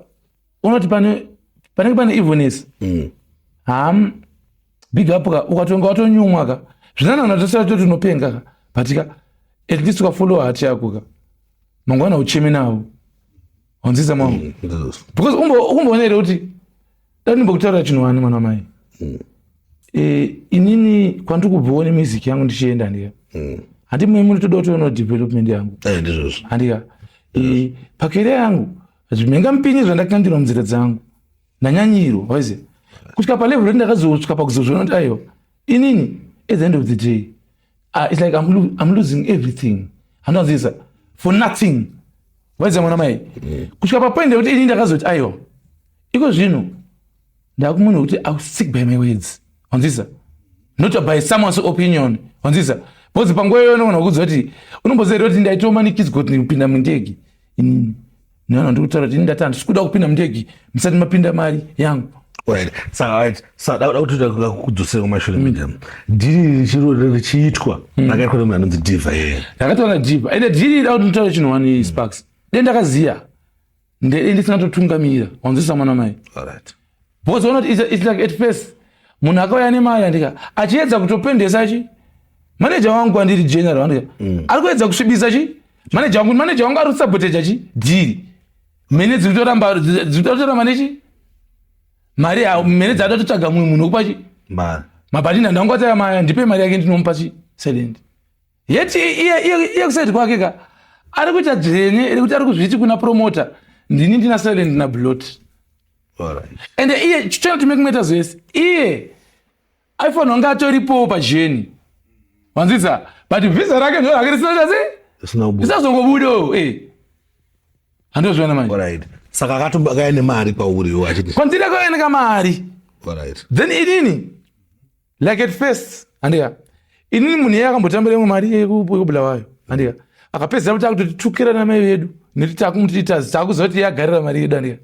unoti pane panenge pane evilness. Ham, big up ka, ukatonga watonyumwa ka, zvinanana tosara toti unopenga ka, but ka at least ukafollowa hati yako ka, mangwana ucheme navo, wanzisa mwangu? Ndizvozvo. Because umboona here kuti dai ndimbokutaurira chinhu wani, mwana wamai? Inini kwandiri kubvawo nemusic yangu ndichienda, ndika handi mwe munotoda kutoona development yangu. Ndizvozvo. Handika pacareer yangu zvimhenga mupinyi zvandakandirwa munzira dzangu ndanyanyirwa, waiziva, kusvika palevel reti ndakazosvika pakuzozviona kuti aiwa, inini at the end of the day, it's like I'm losing everything, handonzisa, for nothing, waiziva, mwana mai? Kusvika papoint yekuti inini ndakazoti aiwa, iko zvino ndakumunhu wekuti I will stick by my words, wanzisa, not by someone's opinion, wanzisa? Because panguva iyoyo unogona kuudza kuti unomboziva kuti ndaitomanikidzwa kuti kupinda mundege inini nevanhu vandiri kutaura kuti ini ndati handisi kuda kupinda mundege musati mapinda mari yangu. Alright. Saka right. Saka da kuti kudzosera kumashure media. Deal richiro richiitwa rakaitwa nemunhu anonzi Diva yeye. Ndakataura Diva, ende deal da kuti nditaure chinhu wani, Sparks, de ndakaziya ndee ndisingatotungamira, wanzisa, mwana mai? Because unoti it's like at first munhu akauya nemari, andika, achiedza kutopendesa chi manager wangu andiri general, andika, ari kuedza kusvibisa chi manager wangu. Manager wangu ari kusaboteja chi deal, mene dziri kutoramba nechi mari yawo, mene dzada kutotsvaga mumwe munhu wekupa chi Mari. Mabhati ndangu ataya maya, ndipe mari yake, ndinomupa chi silent. Yeti iye kuside kwake ka ari kuita dzvene rekuti ari kuzviti kuna promoter, ndini ndina Silent nablot. Ende iye, trying to make matters worse, iye aifanira kunge atoripowo pajeni, wanzisa, but vhisa rake ndo rake risina sei. Isina kubuda. Risazongobudawo, handozviona manje. Alright. Saka akatobakaya nemari kwauri achiti. Kwandiri akaoneka mari. Then inini, like at first, handika, inini munhu iye akambotambira imwe mari yekubulawayo, handika, akapedzisa kuti akutotitukira namai vedu nekuti takumuti takuziva kuti iye agarira mari yedu, handika.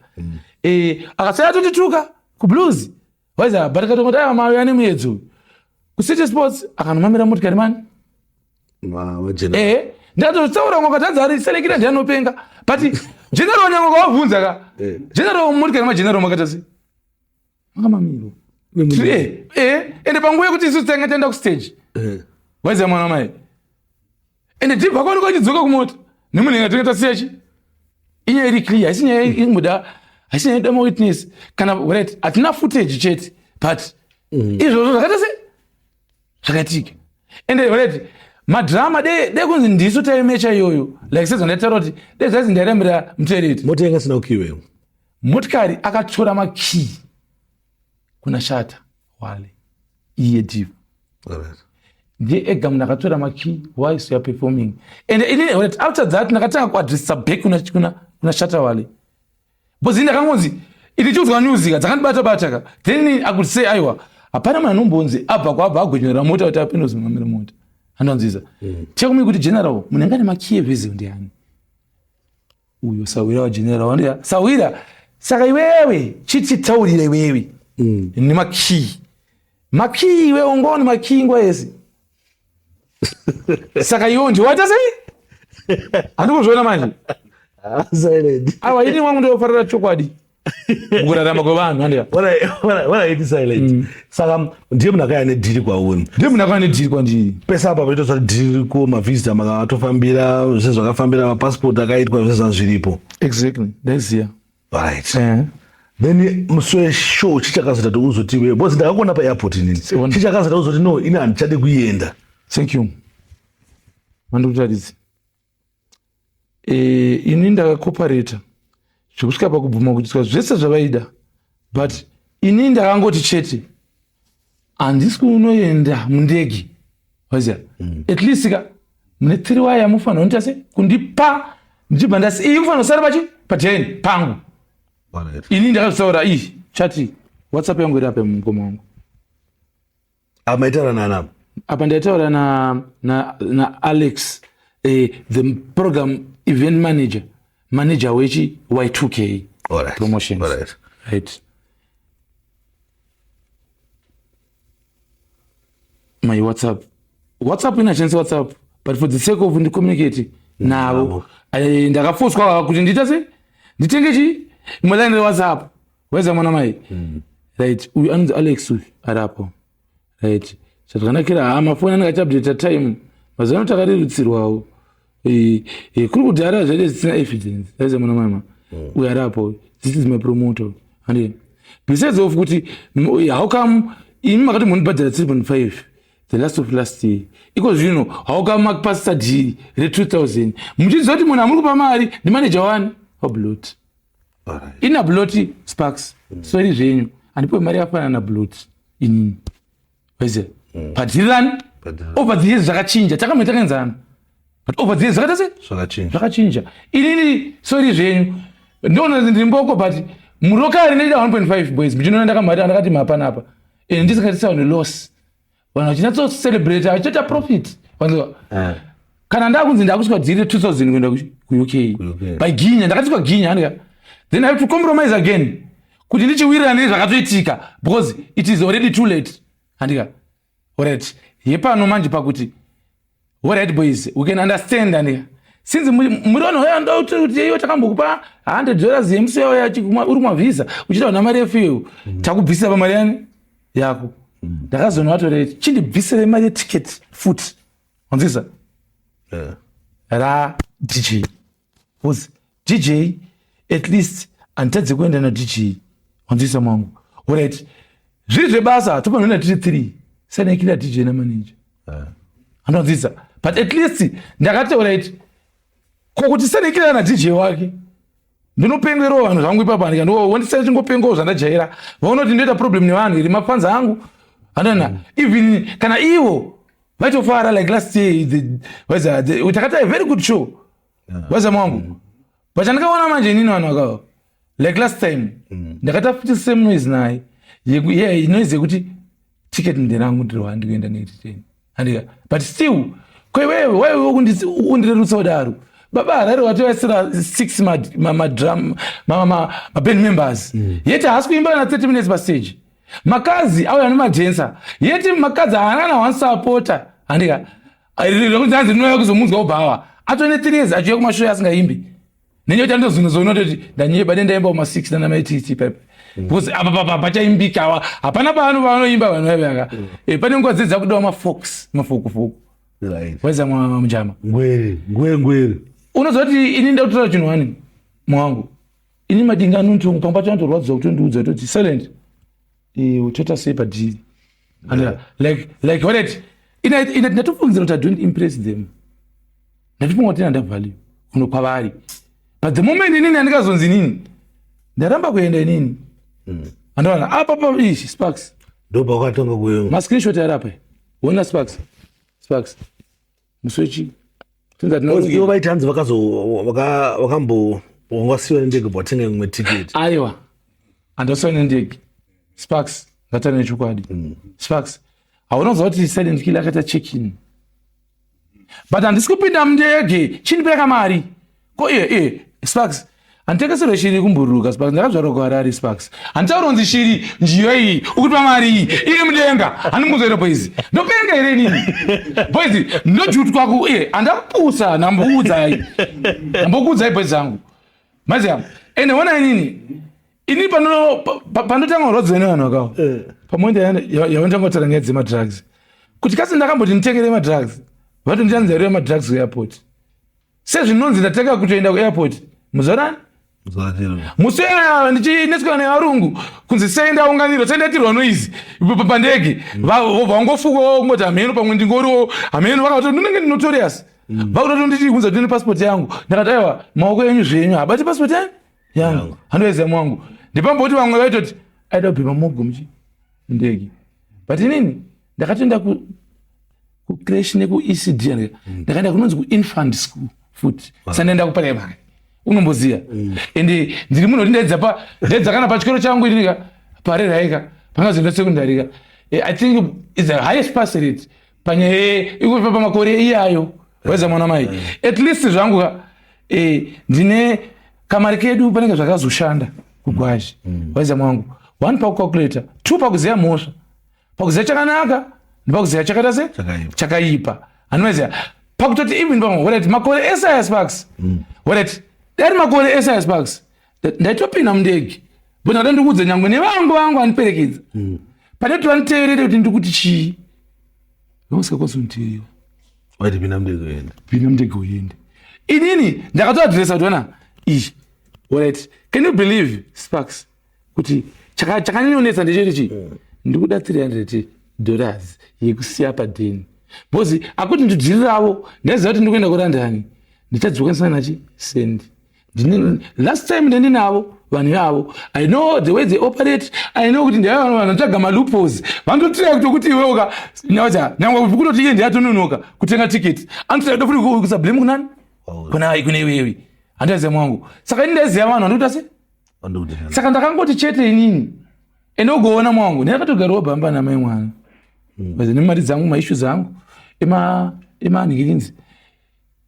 Akasaya atotituka kublues, waiza, but akatongoti aiwa, mari ane muedzo uyu kuCity Sports, akanomamira motikari mani. Majena. Ndatotaura mwakatadza ari selekira ndianopenga, but general nyange kwavabvunza ka. General, motikari mageneral makaita sei? Makamamiro. Ende panguva yekuti isusu tanga taenda kustage, waiziva, mwana mai, ende dhibha kwaoneka uchidzoka kumota nemunhu inga tinge tasiya chi inyaya iri clear, haisi nyaya ingoda, haisi nyaya inoda mawitness kana right, hatina footage chete, but izvozvo zvakaita se zvakaitika. Ende right, madrama de kunzi ndisu taimecha iyoyo, like sezvandaitaura kuti de zvazi ndairambira mutereti. Mota yanga isina kukiweyo. Motikari akatora makii kuna Shata Wale, iye Diva. Ndiye ega munhu akatora makii while we are performing. And ini, right after that, ndakatanga kuadressa back kuna Shata Wale, because ini ndakangonzi itichiudzwa news ka dzakandibata bata ka, then I could say aiwa, hapana munhu anombonzi abva kwabva agwenyera mota kuti apinde kuzomamira mota, handonzisa. Tell me kuti general, munhu anga nemakii evezel ndiani? Uyo sawira wageneral wandiya sawira. Saka iwewe chititaurira iwewe nemakii, makii iwewe ungaoni makii nguva yese, saka iwewe ndiwaita sei? Handikuzviona manje. Silent. Aiwa, ini wangu ndofarira chokwadi mukurarama kwevanhu, handiya? Alright, Silent. Saka ndiye munhu akauya nedeal kwauri. Ndiye munhu akauya nedeal kwandiri. Pese apa paitwa kuti deal riko, mavhizita makatofambira, zvese zvakafambira, mapasipoti akaitwa, zvese zvazviripo. Exactly, ndaiziya. Right. Then musi weshow chichakazoita kuti uzoti iwewe, because ndakakuona paairport inini, Siona. chichakazoita uzoti no, ini handichadi kuenda? Thank you. Mandikutaridze. Eh, ini ndakakopareta zvekusvika pakubvuma kuitiswa zvese zvavaida but ini ndakangoti chete handisi kunoenda mundege waziva mm. at least ka mune three waya yamufanira kundiita se kundipa ndichibva ndasi iyi kufanira kusara pachi paten pangu ini ndakazvitaura iyi chati whatsapp yangu iri apa mukoma wangu Apa maitaura nani apa? Apa ndaitaura na, na, na Alex eh, the program event manager manager wechi Y2K Alright. promotions. Alright. Right. My WhatsApp. WhatsApp inashandisa WhatsApp but for the sake of ndicommunicate navo eh, ndakafoswa kuti ndiita se nditenge chi imwe line reWhatsApp waiza mwana mai mm. Right, uyu anonzi Alex uyu ari apo. Right, zvakanakira haa mafoni anenge achiupdata time mazuva ano takarerutsirwawo. Eh, eh, kuri kudhara zvaite zvisina evidence waiza mwana mai ma mm. Uyu ari apo, this is my promoter and besides of kuti how come imi makati munibhadhara 3.5 the last of last year iko zvino how come makupasisa dhiri re 2000 muchiziva kuti munhu amuri kupa mari ndimanager wani wablot ina bloti sparks mm. sorry zvenyu handipiwe mari yakafanana nabloti inini waiziva mm. padhirani over the years zvakachinja takamwe takaenzana but over the years zvakaita se zvakachinja inini sorry zvenyu ndoona ndiri mboko but murokari ndinoita 1.5 boys muchinoona ndakamhari ndakati mhapanapa and ndisingatisaone loss vanhu vachinyatsocelebrate vachitoita profit vanzwa eh. Kana ndakunzi ndakusvika dhiri 2000 kuenda kuUK by ginya ndakatiswa ginya andika then I have to compromise again kuti ndichiwirirana nezvakatoitika because it is already too late andika. Alright, yepano manje pakuti alright boys, we can understand andika since muri vanhu vaya ndokuti iwe takambokupa $100 yemusi uri kumavhisa uchiita vana mari yefuel mm. Takubvisira pamari yani yako mm. Ndakazoona vatorei chindibvisire mari yeticket futi wanzisa yeah. Ra DJ because DJ at least handitadze kuenda naDJ wanzisa mwangu. Alright, zviri zvebasa tofanira kuenda tiri 3 sanekira DJ namanager yeah. Anonzisa but at least ndakati alright ko kuti sanekira naDJ wake ndinopengerawo vanhu zvangu ipapo andika ndowondisai chingopengawo zvandajaira vaona kuti ndoita problem nevanhu iri mafanzi angu andana mm. Even kana ivo vaitofara like last year takati a very good show vaza mwangu mm. But andikaona manje inini vanhu vakava like last time mm. Ndakaita futi same noise naye yeah, noise yekuti ticket nderangu ndiri wandi kuenda neititeni andika but still koiwewe waiwe undirerutsa kudaro baba Harare watovaisira 6 maband members mm. Yeti haasi kuimba na 30 minutes pastage makazi auya nemajensa yeti makazi haana na one supporter andika rekuti hanzi rinouya kuzomunzwa ubhawa atone 3 years achiuya kumashow asingaimbi nenyaya kuti andozinozoona kuti ndanyeba dendaimba kuma 6 nana maititi pepe mm. Because apa papa pachaimbika awa hapana paano vanoimba vanhu vaive aka mm. Eh, pane nguva dzedza kudawa mafox mafokufoku right. Waiza mujama ngwere ngwere ngwere unoziva kuti ini ndakutora chinhu wani mwangu ini madinga anonditonga pamba pacho anotorwadziwa kutondiudza kutoti silent eh, toita sei padhiri yeah. Like what ina ina ndatofungidzira kuti I don't impress them ndatofunga kuti ina ndavalue kuno kwavari but the moment inini andikazonzi inini ndaramba kuenda inini mm. Andoona apa pa ishi sparks ndopakatanga kuyo ma screenshot ari apa wona sparks sparks muswechi ivo vaiti hanzi vakazo vakambo wangasiwa nendege bwatenga imwe ticket aiwa andasiwa nendege sparks ngatane nechokwadi mm. Sparks hauna kuziva kuti silent killer akaita check in but handisi kupinda mundege chindipeka mari ko iye iye sparks handitengeserwe shiri kumbururuka sparks ndakazvarwa kuharare sparks handitauronzi shiri njiyo iyi ukuti pamari iyi iri mudenga handimukuzoere boys ndopenga here inini boys ndojutwa ku iye handakupusa ndambokuudzai ndambokuudzai boys zangu maziya ende ona inini ini panotanga kurwadziwa nevanhu vakawo eh. pamwe yavanotanga kutaura nyaya dzemadrugs kuti kasi ndakamboti nditengere madrugs vatondianzarira madrugs kuairport sezvinonzi ndatanga kutoenda kuairport muzorani musi ndichinetswa nevarungu kunzi sei ndaunganirwa sei ndaitirwa noise pandege mm. Vobva vangofuka kungoti hameno pamwe ndingoriwo hameno vakati ndinenge ndinotorious. Vakutoti nditi kunza kuti passport yangu. Ndakati, "Aiwa, maoko enyu zvenyu habati passport yangu yangu." Handoiziva mwangu. Ndipamboti vamwe vaitoti aida kubhema mogo muchi mundege, but inini ndakatoenda kucreche nekuECD. Ndakaenda kunonzi kuinfant school futi, sandaenda kuprimary, unomboziva. Ende ndiri munhu kuti ndaidza pa ndaidza kana pachikoro changu irinika pareraika pangazoenda secondary ka. I think is the highest pass rate panyaya ikupa pamakore iyayo, waiza mwana mai. At least zvangu ka, ndine kamari kedu panenge zvakazoshanda kugwazhi, waiza mwangu. One, pakucalculata; two, pakuziva mhosva, pakuziva chakanaka nepakuziva chakaita se Chakaipa. Chakaipa, handimaziva. Pakutoti even pamwe, alright, makore ese aya, Sparks, alright, dai makore ese aya, Sparks, ndaitopinda mundege, but ndada ndikuudza, nyangwe nevangu vangu vaniperekedza pane kuti vaniteerere kuti ndikuti chii, vamusikakwanisi kunditeerera. Waiti pinda mundege uende. Pinda mundege uende. Inini ndakatoadresa kuti ona iyi, alright, can you believe, Sparks, kuti chakanyanyonetsa ndecheti chii? Ndikuda $300 yekusiya padheni, because akuti ndidhiriravo, ndaiziva kuti ndikuenda kuLondon, ndichadzoka nachi sendi. Last time ndendinavo vanhu ivavo, I know the way they operate. I know kuti ndaiva vanhu vanotsvaga maloopholes, vanototira kutokuti iwewoka nyacha nyangwe kutoti iye ndiyatononoka kutenga tiketi, anotoda futi kuisa blame kunani? Kuna iwewe. Handaiziva mwangu. Saka ini ndaiziva vanhu vandikuita se saka ndakangoti chete inini ende ugoona mwangu ndakatogarawo bhamba namai mwana mm. Nemari dzangu, maissues angu emanhikirinzi,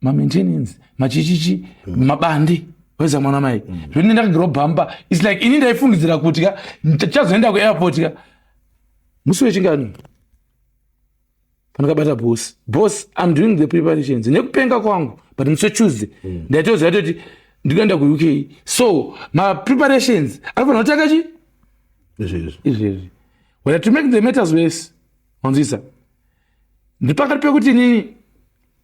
mamaintenance, machichichi, mabande, weza mwana mai. Zvoni ndakagarawo bhamba. Its like ini ndaifungidzira kuti ka tichazoenda kuairport ka musi wechingani pandakabata boss. "Boss, I'm doing the preparations," nekupenga kwangu, but musi weTuesday ndaitoziva toti ndikuenda kuUK, so mapreparations anofanira kutanga chi Izvezvi. Izvezvi. Whether to make the matters worse, wanzwisa, ndipakati pekuti inini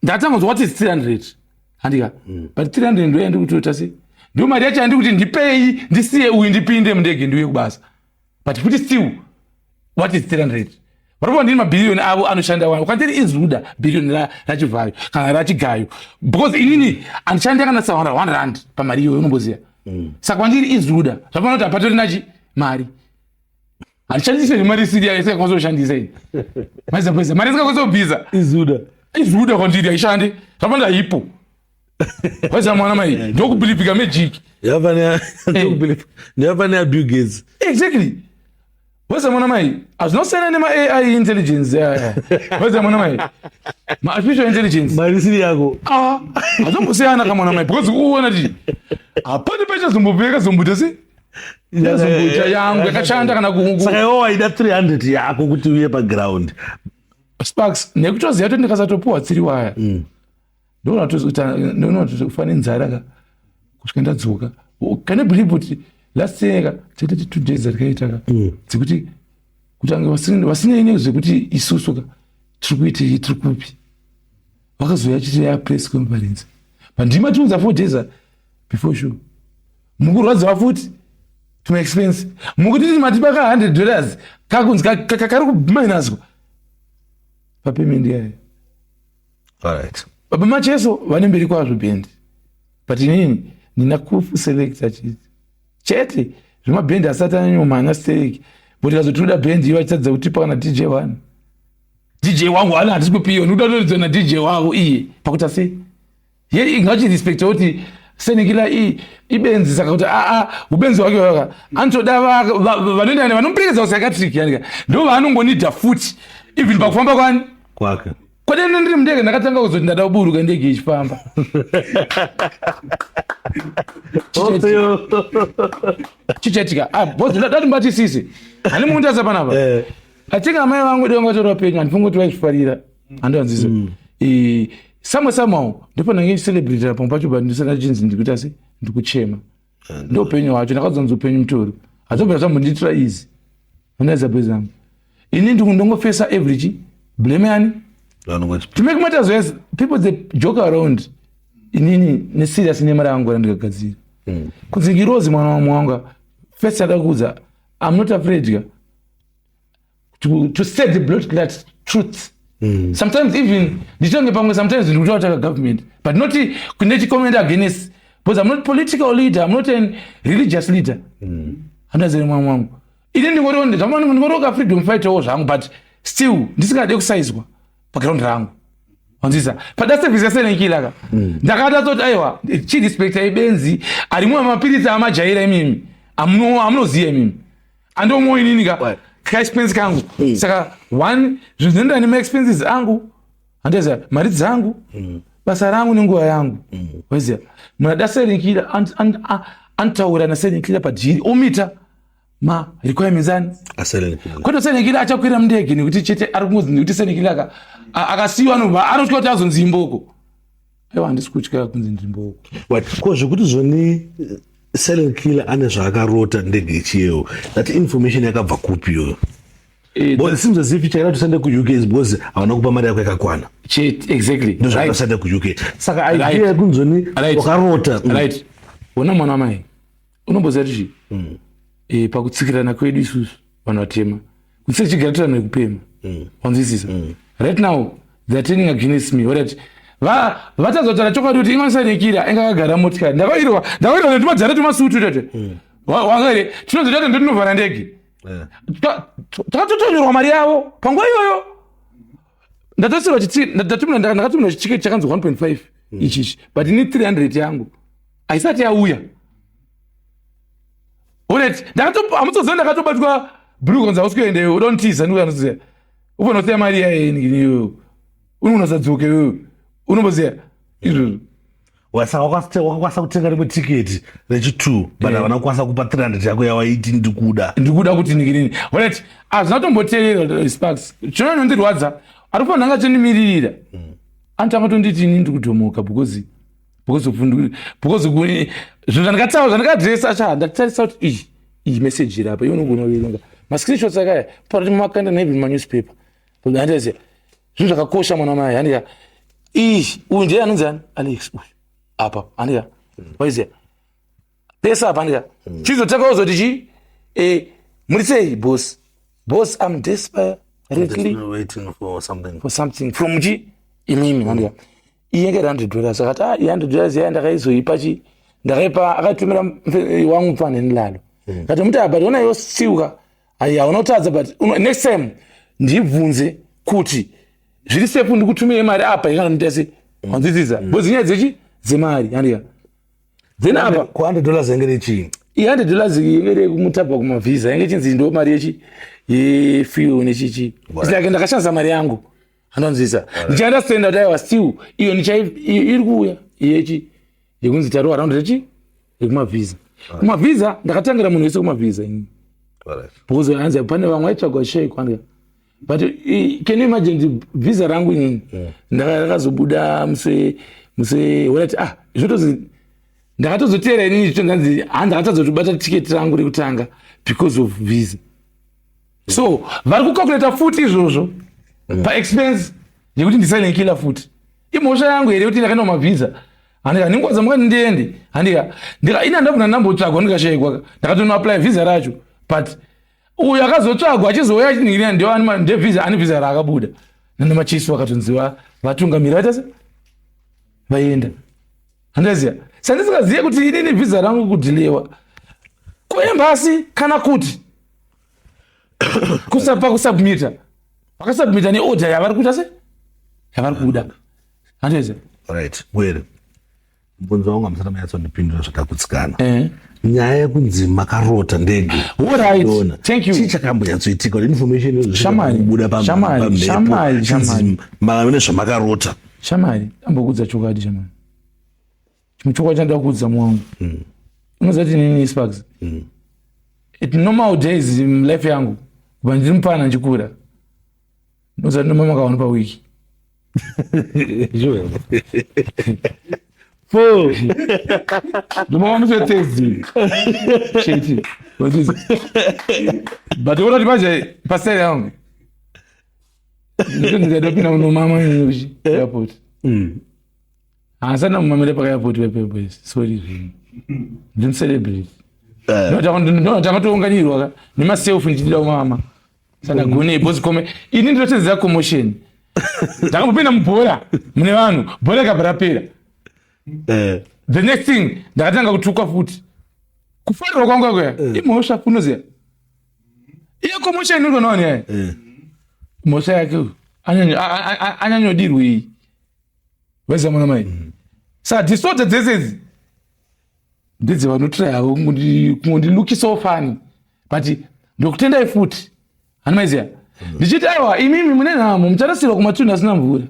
ndatangonzwa what is 300, handika? But 300 ndo yandiri kutota se ndio mari yacho yandiri kuti ndipei ndisiye uyu, ndipinde mundege, ndiuye kubasa. But futi still, what is 300? Varikuva ndini mabhiriyoni avo anoshanda wani kwandiri izuda bhiriyoni raChivhayo kana raChigayo, because inini handishandi kana sa R1 pamari iyoyo, unomboziva. Saka kwandiri izuda, zvafanira kuti hapatori nachi mari, handishandise mari isiri yayo, isingakwanisi kushandisa ini maizapesa mari isingakwanisi kubvisa. Izuda. Izuda kwandiri haishandi, zvafanira haipo, waiza mwana mai, ndokubhilivhika magic. Ndiyafane Bill Gates. Exactly, waiza mwana mai, hazvinosiyana nema-AI intelligence aya, waiza mwana mai, maartificial intelligence. Mari isiri yako. Ah, hazombosiyana kamwana mai, because uona ti hapani paichazombopeka zomboita se yazomboita yangu yakashanda kana Saka iwo waida 300 yako kuti uye paground. Sparks, nekutoziva kuti ndikasatopuwa tsiri waya, ndoona kufa nenzara ka kusvika ndadzoka. Can you believe kuti last year ka taitati 2 days dzatikaita ka dzekuti kutange vasinei nezvekuti isusu ka tiri kuitei, tiri kupi, vakazouya chiti ya press conference pandima tiunza 4 days before show, mukurwadziwa futi tumaexpense, mukutiti matipa ka $100 kakunzi kari kuminuswa papayment yayo. Baba Macheso vane mberi kwazvo bhendi, but inini ndina kuselecta chete chete zvemabhendi asati anyanyomhanya stereki, but kazoti toda bhendi iyo vachitadza kutipa kana DJ one. DJ wangu ana hatisi kupiwa, ndikuda kutoridzwa naDJ wavo iye pakuta sei ye ngachirespecta kuti Senikila ibenzi, saka kuti aa ubenzi hwake waka anotoda vanoenda vanomuperekedza kupsychiatric yanika, ndo vaanongonidha futi even pakufamba kwani kwake. Kwete, ndiri mundege ndakatanga kuzoti ndada kuburuka ndege ichifamba. Chichaitika, ah, boss, ndati mbatisise hani mundasa panapa. I think amai vangu dai vangatora penyu, handifungi kuti vaizvifarira, handiwanzisa. Samwe somehow ndipo ndange ndichicelebrata pamwe pacho, but ndisina chinzi ndikuita se ndikuchema. Ndo upenyu hwacho, ndakazonzi upenyu mutoro, hadzobvira zvambondiitira easy. Andaisa boys angu, ini ndongofesa every chi blame yani. To make matters worse, people, they joke around inini neserious nemari yangu randikagadzira kunzi ngirozi mwana wamwanga. First yada kuudza, I'm not afraid ka to say the blood clot truth. Sometimes even ndichitonge pamwe, sometimes ndiri kutaura government, but not kune chicomment against, because I'm not political leader, I'm not an religious leader. Handazere mwana wangu, ini ndingoriwo freedom fighterwo zvangu, but still ndisingade kusaizwa paground rangu. Wanzisa pada service yaSilent Killer ka, ndakatoti aiwa, chirespecta ibenzi arimwe mapiritsi amajaira imimi, amunoziva imimi, andomo inini ka kaexpense kangu. Saka one, zvinhu zvinoenda nemaexpenses angu, handiziva mari dzangu, basa rangu nenguva yangu. Waiziva munhu ada Silent Killer anotaura naSilent Killer padeal, omita marequirements ani. ASilent Killer. Kwete Silent Killer achakwira mundege nekuti chete ari kungozi, nekuti Silent Killer akasiyiwa, anobva anotya kuti azonzi imboko. Aiwa, handisi kutya kunzi ndimboko. Right. Ko zvekuti zvoni Silent Killer ane zvaakarota ndege ichiyewo, that information yakabva kupi iyoyo? But it seems as if chaida tusende kuUK is because havana kupa mari yako yakakwana. Chete, exactly. Ndo zvakasende kuUK. Saka idea yekunzoni wakarota. Right, wona mwana wamai, unomboziva kuti chii? Pakutsikirana kwedu isusu vanhu vatema, kutsika chigara nekupema, wanzwisisa? Right now they are turning against me. Alright, vatazotaura chokwadi kuti imaSilent Killer inga akagara motikari, ndakairwa, ndakairwa netumadzara tumasutu tete wangaire tinozotata ndotinovhara ndege. Takatotonyorwa mari yavo panguva iyoyo. Ndatosirwa, ndakatumira chitiketi chakanzi 1.5 ichichi, but ini 300 yangu haisati yauya. Alright, hamutsoziva, ndakatobatwa blue kunzi hausi kuendeyo, udontiza ndikuanoziva ufana kusiya mari yaye, unonosadzoke iwewe, unomboziva izvozvo. Saka wakakwanisa kutenga rimwe tiketi rechi2, but havana kukwanisa kupa 300 yako yawaiti ndikuda. Ndikuda kuti nikinini. Alright, hazvina tomboteerera, Sparks. Chinonondirwadza, ari kufanira anga achendimiririra, anotanga tonditi ini ndiri kudhomoka because zvinhu zvandikataura, zvandikadresa cha, ndatarisa kuti iyi message iri apa, iwe unogona kuverenga mascreenshots akaya parati mumakanda neeven manewspaper. Handiziva, zvinhu zvakakosha, mwana mai. Handika iyi, uyu ndiye anonzi ani, Alex uyu apa, handika waiziya pese apa, handika chizotanga kuzoti chi muri sei boss, boss, I'm desperately waiting for something, for something from chi imimi, handika iyi yenge $100. Akati, ah, iyi $100 yaya ndakaizoipa chi, ndakaipa, akatumira wangu mfaneni lalo. Kati muti, ah, but ona yosiuka, hauna kutadza, but next time ndibvunze kuti zviri safe ndikutumire mari apa ikanondiita sei, wanzwisisa? Because nyaya dzechi dzemari, handika then apa Ku $100 yange rechii? I $100 inge yekumutabva kumavhisa, yange chinzi ndo mari yechi yefuel nechichi. It's like ndakashandisa mari yangu, andonzwisa? Ndichaunderstanda kuti aiwa, still iyo iri kuuya yechi yekunzi tarowa round rechi yekumavhisa. Kumavhisa ndakatangira munhu wese kumavhisa ini, because hanzi pane vamwe vaitsvagwa sheko, handika? But can you imagine kuti vhisa rangu inini rakazobuda musi wati, ah, zvotozi ndakatozoteera inini zvitonzanzi hanzi ndakatadza kutobata tiketi rangu rekutanga because of visa. So vari kucalculata futi izvozvo paexpense yekuti ndiSilent Killer futi. Imhosva yangu here kuti ndakaenda kumavhisa? Handika nenguva dzamukati ndiende, handika ndika ini handabvuna ndambotsvagwa ndikashayikwa, ndakatonoapply vhisa racho, but uyu akazotsvagwa achizouya achiningirina ndevhisa ane vhisa raakabuda nandamachisu, vakatonzi vatungamiri vaita se vaenda. Handaziva, sandisingazive kuti inini vhisa rangu kudhilewa kuembassy kana kuti kusapa kusubmita, vakasubmita neorder yavari kuita se yavari kuda, handiziva. Right, were mubvunzo wangu hamusati manyatsondipindura zvakakutsikana. Nyaya yekunzi makarota ndege. Alright, thank you. Chii chakambonyatsoitika kuti information Shamari, kubuda shamari, shamari, shamari. Mane zvamakarota? Shamari, ambokudza chokwadi, shamari, chimwe chokwadi chandoda kuudza mwangu. Unoziva kuti inini, Sparks, at normal days in life yangu, kubva ndiri mupana ndichikura, unoziva kuti ndomama kaone pawiki four, ndomama musi weThursday chete. But ona kuti manje pastyle yangu ndikadopinda kunomama airport, hasana mumamire pakaairport pepepe, sorry zvinhu, ndimucelebrate, ndakatounganirwa ka nemaselfi ndichidida kumama, saka gone because ini ndinotedzera commotion. Ndakambopinda mubhora mune vanhu, bhora ikabva rapera. The next thing ndakatanga kutukwa futi. Kufarirwa kwangu kwakuya imhosva, unoziva iye commotion inoitwa navanhu yaya, mhosva yake uyu anyanyodirwei vaiziva mwana mai. Saka disorder dzese idzi ndedzevanotraya havo kungondilookisawo funny, but ndokutendai futi, hani maiziva ndichiti aiwa, imimi mune nhamo, mucharasirwa kumatunhu asina mvura.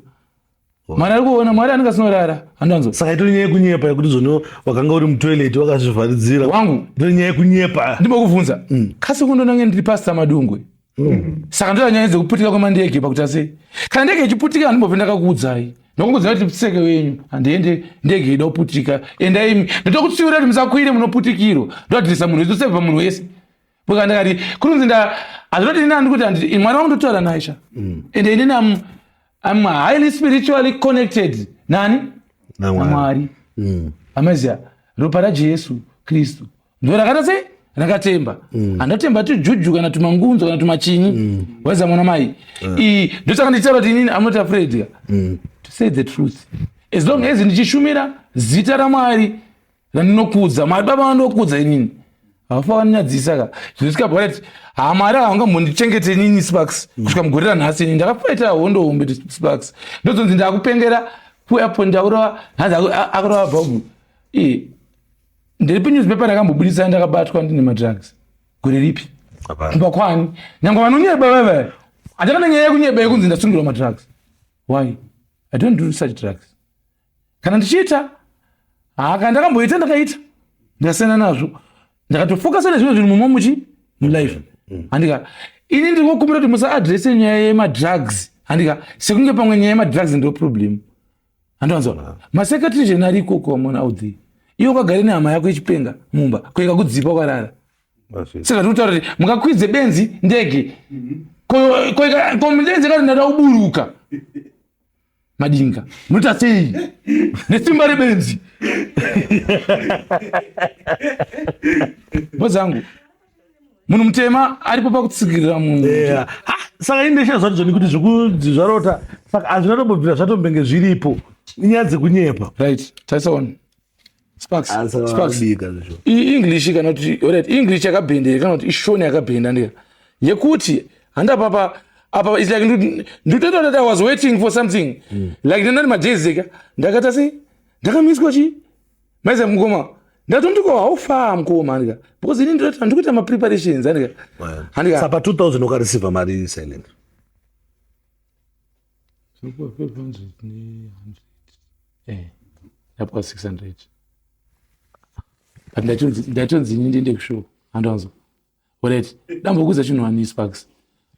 Mwari ari kuona, Mwari anenge asinorara, handanzo. Saka itori nyaya yekunyepa yekuti zvino wakanga uri mutoilet wakazvivharidzira? Wangu. Itori nyaya yekunyepa. Ndimbokubvunza, kasi kundonange ndiri Pastor Madungwe, saka ndoda nyaya dzekuputika kwemandege pakuita sei? Kana ndege ichiputika, handimbofe ndakakuudzai. Ndokungoziva kuti tseke wenyu handiende, ndege ida kuputika, endai imi. Ndotokutsiura kuti musakwire, munoputikirwa. Ndoadhirisa munhu wese, tosevha munhu wese. Because ndakati kunonzi nda hazvinoti ini handi kuti handi mwana wangu ndotaura naye sha. Ende inini am highly spiritually connected nani? NaMwari. Namwari. Amaziya ropa raJesu Kristu ndo rakata sei rakatemba. Handatemba tujuju kana tumangunzo kana tumachinyi, waiza mwana mai. Iyi ndosaka ndichitaura kuti inini I'm not afraid to say the truth, as long as ndichishumira zita raMwari randinokudza. Mwari Baba vandokudza inini havafa vanonyadzisa ka. Zvinosvika pakuti ha, Mwari havangambondichengete inini Sparks kusvika mugore ranhasi. Inini ndakafaita hondo hombe, Sparks, ndozonzi ndakupengera kuairport, ndakurova, hanzi akurova bhobhu. Ndiripi newspaper rakambobudisa ndakabatwa ndine madrugs? Gore ripi? Hapana. Kumba kwani nyange vanonyeba vava, handakana nyaya yekunyeba yekunzi ndasungirwa madrugs. Why? I don't do such drugs. Kana ndichiita, haka ndakamboita, ndakaita, ndikasiyana nazvo, ndakatofocusa nezvimwe zvinhu mumo muchi mulife, handika? Ini ndiri kukumbira kuti musaadrese nyaya yemadrugs, handika, sekunge pamwe nyaya yemadrugs ndo problem. Handiwanzwa masecretary ari ikoko vamona out there. Iwe ukagare nehama yako ichipenga mumba, kueka kudzipa ukarara. Saka tinotaura kuti mukakwidze benzi ndege, ko benzi kati ndada kuburuka madinga, munoita sei nesimba rebenzi? Bozangu, munhu mutema aripo pakutsikirira munhu. Yeah. Ha, saka indesha zvacho zvoni kuti zvekunzi zvarota, saka hazvina tombobvira zvatombenge zviripo, inyaya dzekunyepa. Right, tarisa one, Sparks. Ah, saka Sparks. vanobika zvezvo. English kana kuti, alright, English yakabhendera kana kuti iShona yakabhenda, ndika yekuti handapapa apa. It's like nditoita that I was waiting for something like ndandani majezeka, ndakata sei, ndakamiswa chi maiza mukoma, ndatomutiko how far mukoma, handika? Because ini ndikuita mapreparations, handika, handika? Saka pa 2000 ukareceiva mari silent? 500 ne 100, ndapuwa 600, but ndatonzi ini ndiende kushow, handanzo. Alright, dambokuudza chinhu wani, Sparks.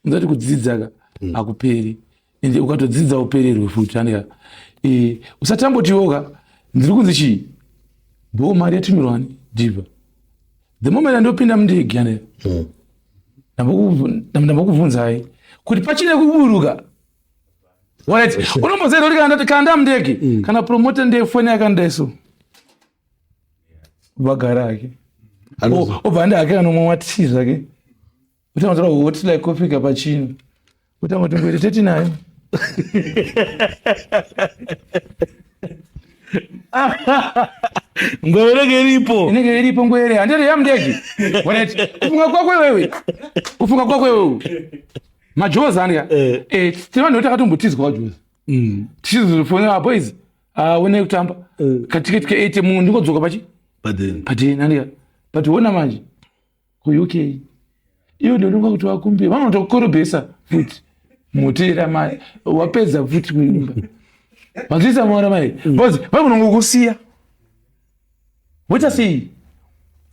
Unzati kudzidza ka hakuperi, ende ukatodzidza upererwe futi, handika? Usatambotiwoka ndiri kunzi chii bo mari yatumirwani dhiva. The moment andopinda mundege, handika, ndambokubvunzai kuti pachine kuburuka. Alright, unomboziva kuti kana ndati kana ndamundege, kana promoter ndefoni yakandaiso vagara hake, obva andi hake anomwa tii zvake, utanga tora hot like coffee cappuccino, utanga kuti ngwere teti nayo. Ngwere inenge iripo. Inenge iripo ngwere, handiri yamundege. Alright, kufunga kwako iwewe, kufunga kwako iwewe, majozi andika. Tine vanhu takatombotizwa wajozi, tichizofonera boys aone kutamba katiketi keATM, ndingodzoka pachi Padeni. Padeni, andika? But ona manje kuUK iwe ndononga kuti wakumbira, vanotokorobhesa futi mutera mai, wapedza futi kuimba, vanzwisa maona mai, because vakunongokusiya, voita sei?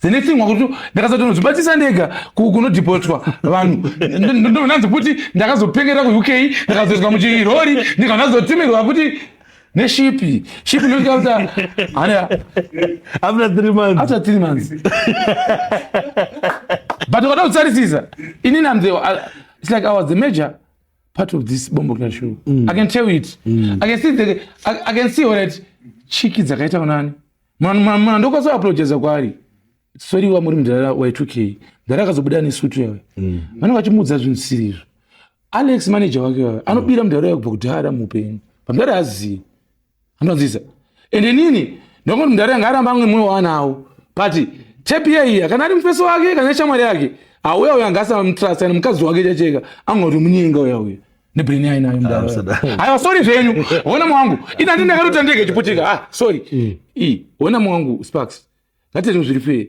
The next thing wakuti ndakazotonozvibatisa ndega kunodhipotwa vanhu. Ndonanzi kuti ndakazopengera kuUK, ndakazoiswa muchirori, ndikanazotumirwa kuti neshipi shipi ndosvika kuti hana. After 3 months. After 3 months. But ukada kutsarisisa, inini am the it's like I was the major part of this Bomboclat show. I can tell it. I can see the I can see, alright, chiki dzakaita kunani munhu ndokwaso kwaari, sorry wa muri mudhara y2k, mudhara akazobuda nesutu yawe, vanenge vachimuudza zvinhu zvisiri izvo. Alex manager wake wayo anobira mudhara uya kubva kudhara muupenyu pamudhara azivi anonzisa ende nini ndongoti mudhara yanga aramba amwe mwoyo waanawo but tepi yaiya kana ari mufeso wake kana shamwari yake auya uya angasamutrust kana mukadzi wake chacheka angoti munyenga uya uya nebrain yainayo mudhara aiwa sorry zvenyu hona mwangu ini andi ndakatota ndege chiputika ah sorry i hona mwangu Sparks. Ngatiite zviri fair.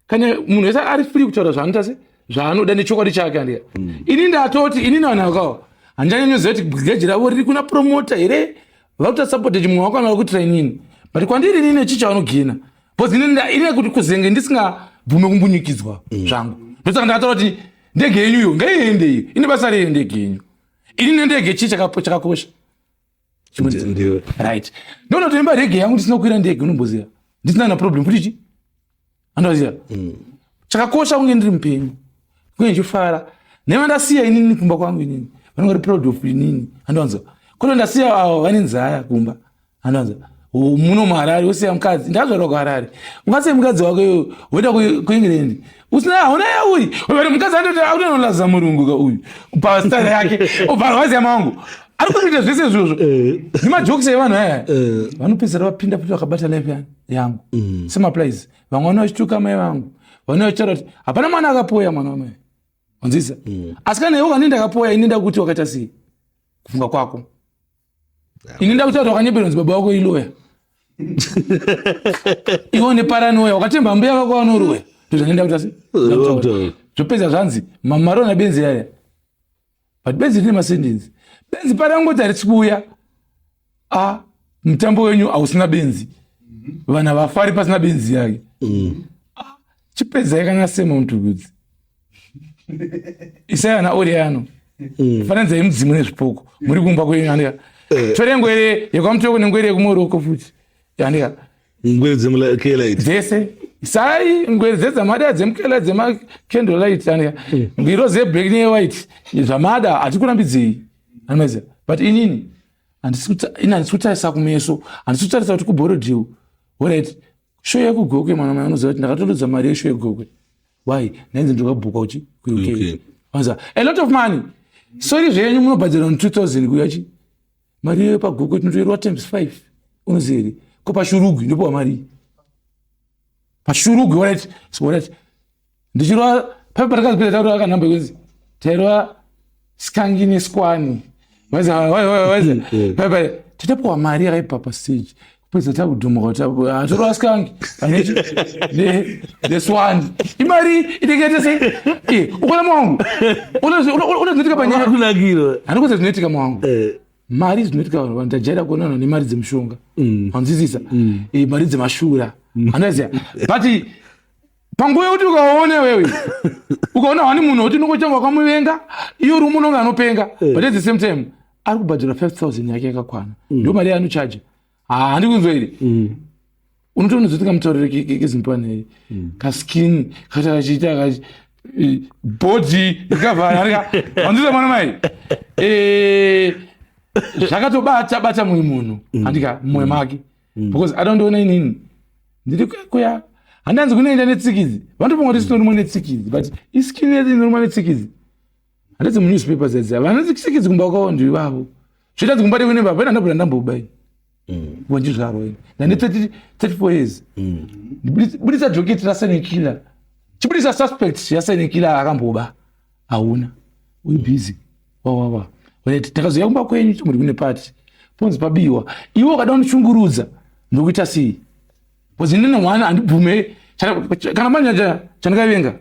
Kana munhu wese ari free kutaura zvaanoita se zvaanoda nechokwadi chake andika. Ini ndatoti ini navanhu vakawa handichanyanyoziva kuti geji ravo riri kuna promoter here vakuita support chimwe wako kana vakuitira inini. But kwandiri inini chii chavanogena. Because ini ini kuti kuzenge ndisingabvume kumbunyikidzwa zvangu. Ndosaka ndakataura kuti ndege yenyu iyo ngaiende iyo. Ine basa rei ndege yenyu. Ini nendege chii chakakosha. Ndiwe. Right. Ndona toimba reggae yangu ndisina kukwira ndege unomboziva. Ndisina na problem futi chi? Andoziva. Chakakosha kunge ndiri mupenyu. Kunge ndichifara. Nema ndasiya inini kumba kwangu inini. Vanenge vari proud of inini. Andoanza. Kono ndasiya avo vane nzaya kumba. Andoanza. Muno muHarare wosiya mukadzi. Ndakazvarwa kuHarare. Ungasiye mukadzi wako iwe woenda kuEngland. Usina hauna yauri. Uri mukadzi anototi akutonolaza murungu ka uyu. Pastyle yake. Ubva waziya mangu. Ari kuita zvese izvozvo. Nemajokes evanhu aya. Vanopedzisira vapinda futi vakabata life yangu. Same applies. Vamwe vanochituka mai vangu. Vanochitaura kuti hapana mwana akapoya mwana wamai. Wanzisa? Asi kana iwe ukandii ndakapoya ini ndakuti wakaita sei? Kufunga kwako. Ini ndakuti wakanyebera kunzi baba wako iloya. Iwe une paranoia wakatemba mbuya vako vanoroya. Ndozvandinoda kuita sei? Ndakuti. Zvopedza zvanzi mamarona benzi yaya. But benzi rine masentence. Benzi parangoti harisi kuuya. Ah, mutambo wenyu hausina benzi. Vanhu havafari pasina benzi yake. Ah, chipedzai kana sema mutukudzi. Isai ana Oriano. Fananidzai mudzimu nezvipoko. Muri kumba kwenyu andika. Tore ngwere yekwaMutoko nengwere yekuMorocco futi. Andika. Ngwere dzemukelaiti. Dzese. Isai ngwere dzedzamada dzemukela dzemacandlelight andika. Ngwiro dzeblack newhite zvamada hatikurambidzei. Anomaziva. But inini handisi kutarisa kumeso, handisi kutarisa kuti kuBorrowdale. Alright. Show yekuGokwe mwana mai unoziva kuti ndakatoludza mari yeshow yeGokwe. Why? Ndainzi ndikabhukwa kuchi kuUK. UK. Wanza a lot of money. Sorry zvenyu munobhadhara 2000 kuya chi. Mari iyoyo paGokwe tinotoirwa times 5. Unoziva here? Ko paShurugwi ndopiwa mari. Pashurugwi alright. So alright. Ndichirwa papi patakazopedza taurwa kanhamba yekunzi tairwa skangi neskwani. Waza waza. Papi tatapiwa mari yakaipa pa stage. Kupedza takudhumuka kuti atorwa skangi. Anechi ne neswani. Imari inenge yaita sei? Eh, ukona mwangu. Unozoitika panyaya. Kunakirwa. Handikuzi zvinoitika mwangu. Mari zvinoitika vanhu vanhu tajaira kuona vanhu nemari dzemushonga. Wanzwisisa? Eh, mari dzemashura. Handaziya. But panguva yekuti ukaona wewe ukaona wani munhu wekuti unongochanga wakamuvenga iye uri munhu unge anopenga but at the same time ari kubhadhara 5000 yake yakakwana. Ndiyo mari yaanochaja. Handi kunzwa here? Unotoona zvoti kamutauriro keZimbabwe kaskin kati kachiita kachi bhodhi rikavhara wanzisa mwana mai. Zvakatobata bata mumwe munhu handika mumwoyo make. Because adondoona inini ndiri kuya handanzi kunoenda netsikidzi. Vanotofunga kuti sinorumwa netsikidzi but iskin yedu inorumwa netsikidzi. Handidzi munewspaper dzedzi vane tsikidzi kumba kwavo ndivavo. Zvoita kumba kune baba ndabura ndamboba ini. Wanjizvarwa ini. Ndane 34 years. Budisa docket raSilent Killer. Chibudisa suspect yaSilent Killer akamboba. Hauna. Uri busy. Wa wa wa. Wait, takazoya kumba kwenyu muri kune party. Ponzi pabiwa. Iwe ukada kundishungurudza ndokuita sei? Because inini mwana handibvume kana manje chandakavenga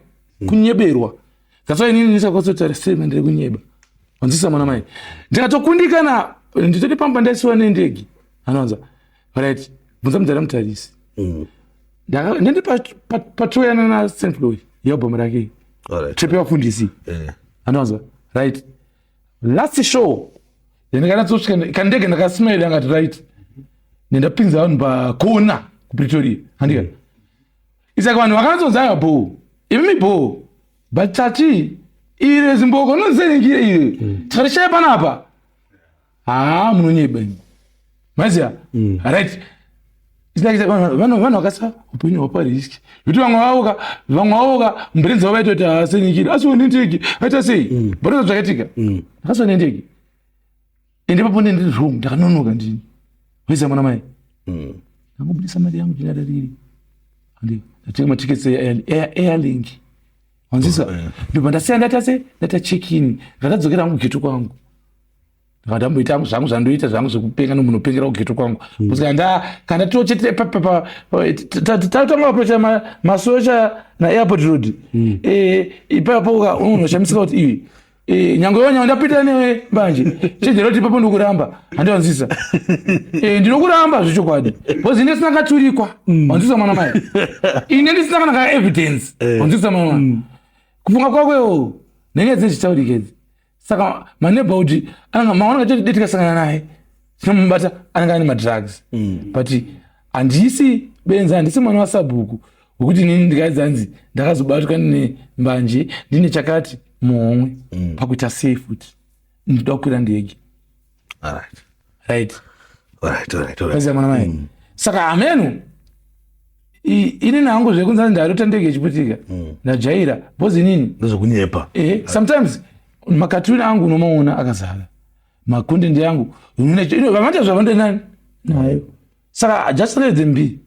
kunyeberwa. That's why inini ndisakwanisa kutaura statement rekunyeba. Wanzisa mwana mai. Ndikatokundikana nditoti pamba ndaisiwa nendege. Anonza. Right. Bvunza mudhara mutarisi. Ndende patoyana na St. Louis yealbum rake. Trip yavafundisi. Anonza. Right. Last show. Ndakanatsosvika kandege ndakasmile angati right. Ndapinza vanhu pakona kuPretoria. Handika. Isaka vanhu vakanatsonzi aiwa bho. Imi bho. But tati ire zimboko nonzerengire ire. Tikarishaya panapa. Haa munonyeba imi. Maziya? Right. Vanhu vakasa upenyu hwapariski zvekuti vamwe vavoka, vamwe vavoka mbrain dzavo vaitoti haasenikiri asiwo nendege aita sei? Batoza zvakaitika. Akasiwa nendege, ende ipapo ndiri wrong, ndakanonoka. Ndini waiziva mwana mai. Ndangobudisa mari yangu chinyadariri, ndatenga matickets Airlink, wanzisa? Ndobva ndasiya ndaita se ndaita check in, ndakadzokera hangu ghetto kwangu. Ndamboita zvangu zvandoita zvangu zvekupenga nomunhu opengera kughetto kwangu. Kusika kana tochete tatanga approacha masocha naairport road. Ipapo unoshamisika kuti iwe, nyange iwe ndapita newe mbanje, chenjera kuti ipapo ndikuramba, handiwanzisa? Ndinokuramba zvechokwadi because ine sina katurikwa, wanzisa mwana mai? Ine ndisina kana kaevidence, wanzisa mwana mai? Kufunga kwakwewo nenyaya dzinezvitaurika idzi. Saka maneighbor kuti maona kachoti de tikasangana naye tinomubata, anenge ane madrugs. But handisi benzi, handisi mwana wasabhuku wekuti inini ndikaidzanzi ndakazobatwa ndine mbanje, ndine chakati muhomwe. Pakuita sei futi ndinoda kukwira ndege? Right. Alright. Mwana mai. Saka hameno, inini hangu zvekunzi ndarota ndege ichiputika ndajaira because inini Ndezvekunyepa. Sometimes makatuni angu unomaona akazara macontent yangu, vamata zvavanoita nayo. Saka just let them be.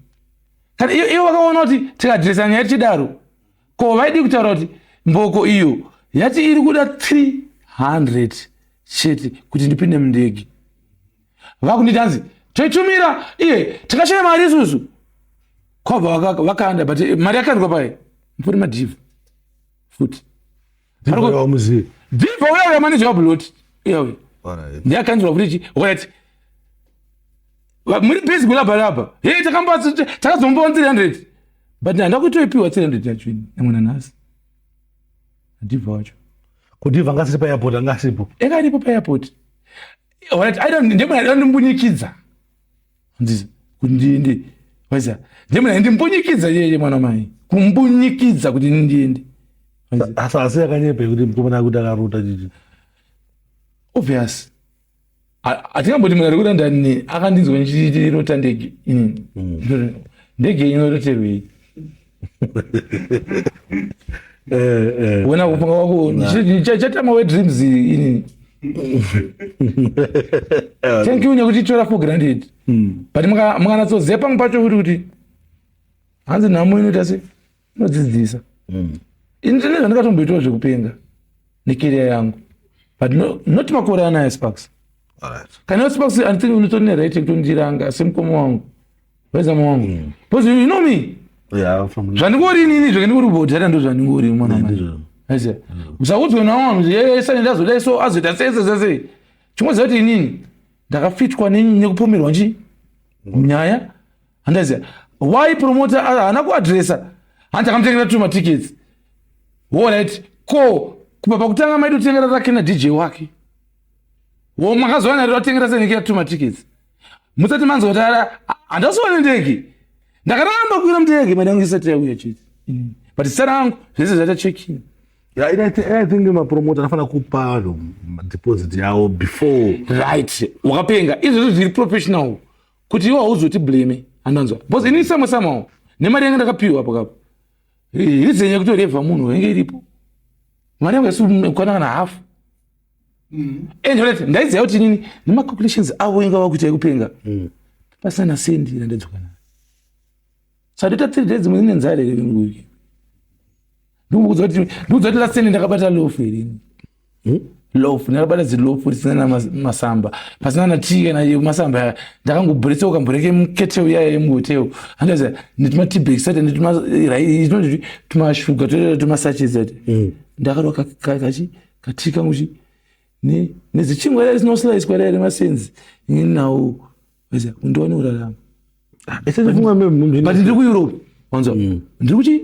Kana ivo vakaona kuti tikadhiresa nyaya tichidaro, ko vaidi kutaura kuti mboko iyo yati iri kuda 300 chete kuti ndipinde mundege, vakunditi hanzi toitumira iye tikashaya mari isusu, kwabva vakanda. But mari yakandwa pai mupuri madhivha futi. Wamuzivi? Dhivha uya uya manager wablot uya uya. Ndiyakanzwa futi chi right muri busy kulabha hey, takazombowa 300, but handa kutoipiwa 300 yacho ini namwana nhasi dhivha wacho. Kudhivha angasiri paairport, angasipo? Anga aripo paairport. Alright, I don't, ndemuna andimbunyikidza nziza kuti ndiende, waiziva? Ndemuna andimbunyikidza yeye mwana mai, kumbunyikidza kuti ini ndiende. Asi yakanyepa yekuti mukomana akuti akarota chichi? Obvious, hatingamboti munhu ari kuda ndani akandinzwa ndichirota ndege inini. Ndege inoroterwei? Wena kufunga kwako chatama wedreams inini. Thank you nekuti tora for granted, but mukanatsoziva pamwe pacho kuti hanzi nhamo inoita se inodzidzisa. Ini ndine zvandikatomboitawo zvekupenga necareer yangu, but no, not makore anaya, Sparks. Kana Sparks, I think unotori neright yekutondiranga semukoma wangu, wezama wangu, because you know me. Yeah, from Zvandingori inini zvakandingori kubhodhara ndo zvandingori mwana mai. Aziya usaudzwe navanhu yesani ndazodai so azoita sei sei sei sei. Chimwe kuti inini ndakafitwa nekupomerwa nchi nyaya, handaziya why promoter haana kuadresa hanzi akamutengera two matickets. Alright, ko kubva pakutanga maidi kutengera rake naDJ wake wo, makazowana ratengera senekera two matickets musati manzwa kuti handasiwane ndege? Ndakaramba kukwira mundege mari yangu isati yauya chete, but zita rangu zvese zvaita check-in. Yeah, I think mapromoter anofanira kupa vanhu deposit yavo before. Right, wakapenga. Izvozvo zviri professional kuti iwo hauzoti blame, handanzwa? Because ini samwe samawo nemari yange ndakapiwa apo kapo, reason yekutorevha munhu yange iripo, mari yangu yasi kwana kana hafu. And right, ndaiziva kuti inini nemacalculations avo inga vakuita ekupenga pasina nasendi randadzoka nayo. Saka ndoita 3 days dzimwe nenzara here? Ndikuudza kuti last time ndakabata loaf here, loaf ndakabata ziloaf risina namasamba, pasina natii kana masamba. Ndakangobhuretsa ukamboreke mukete uya yemuhotel, handaziva, netumateabag sati netumashuga tumasachets ati. Ndakarwa kachi katii kangu chi nezichingwa riya risina kusilaiswa riya remasenzi nawo, undiwane urarama. But ndiri kuEurope, wanzwa? Ndiri kuchi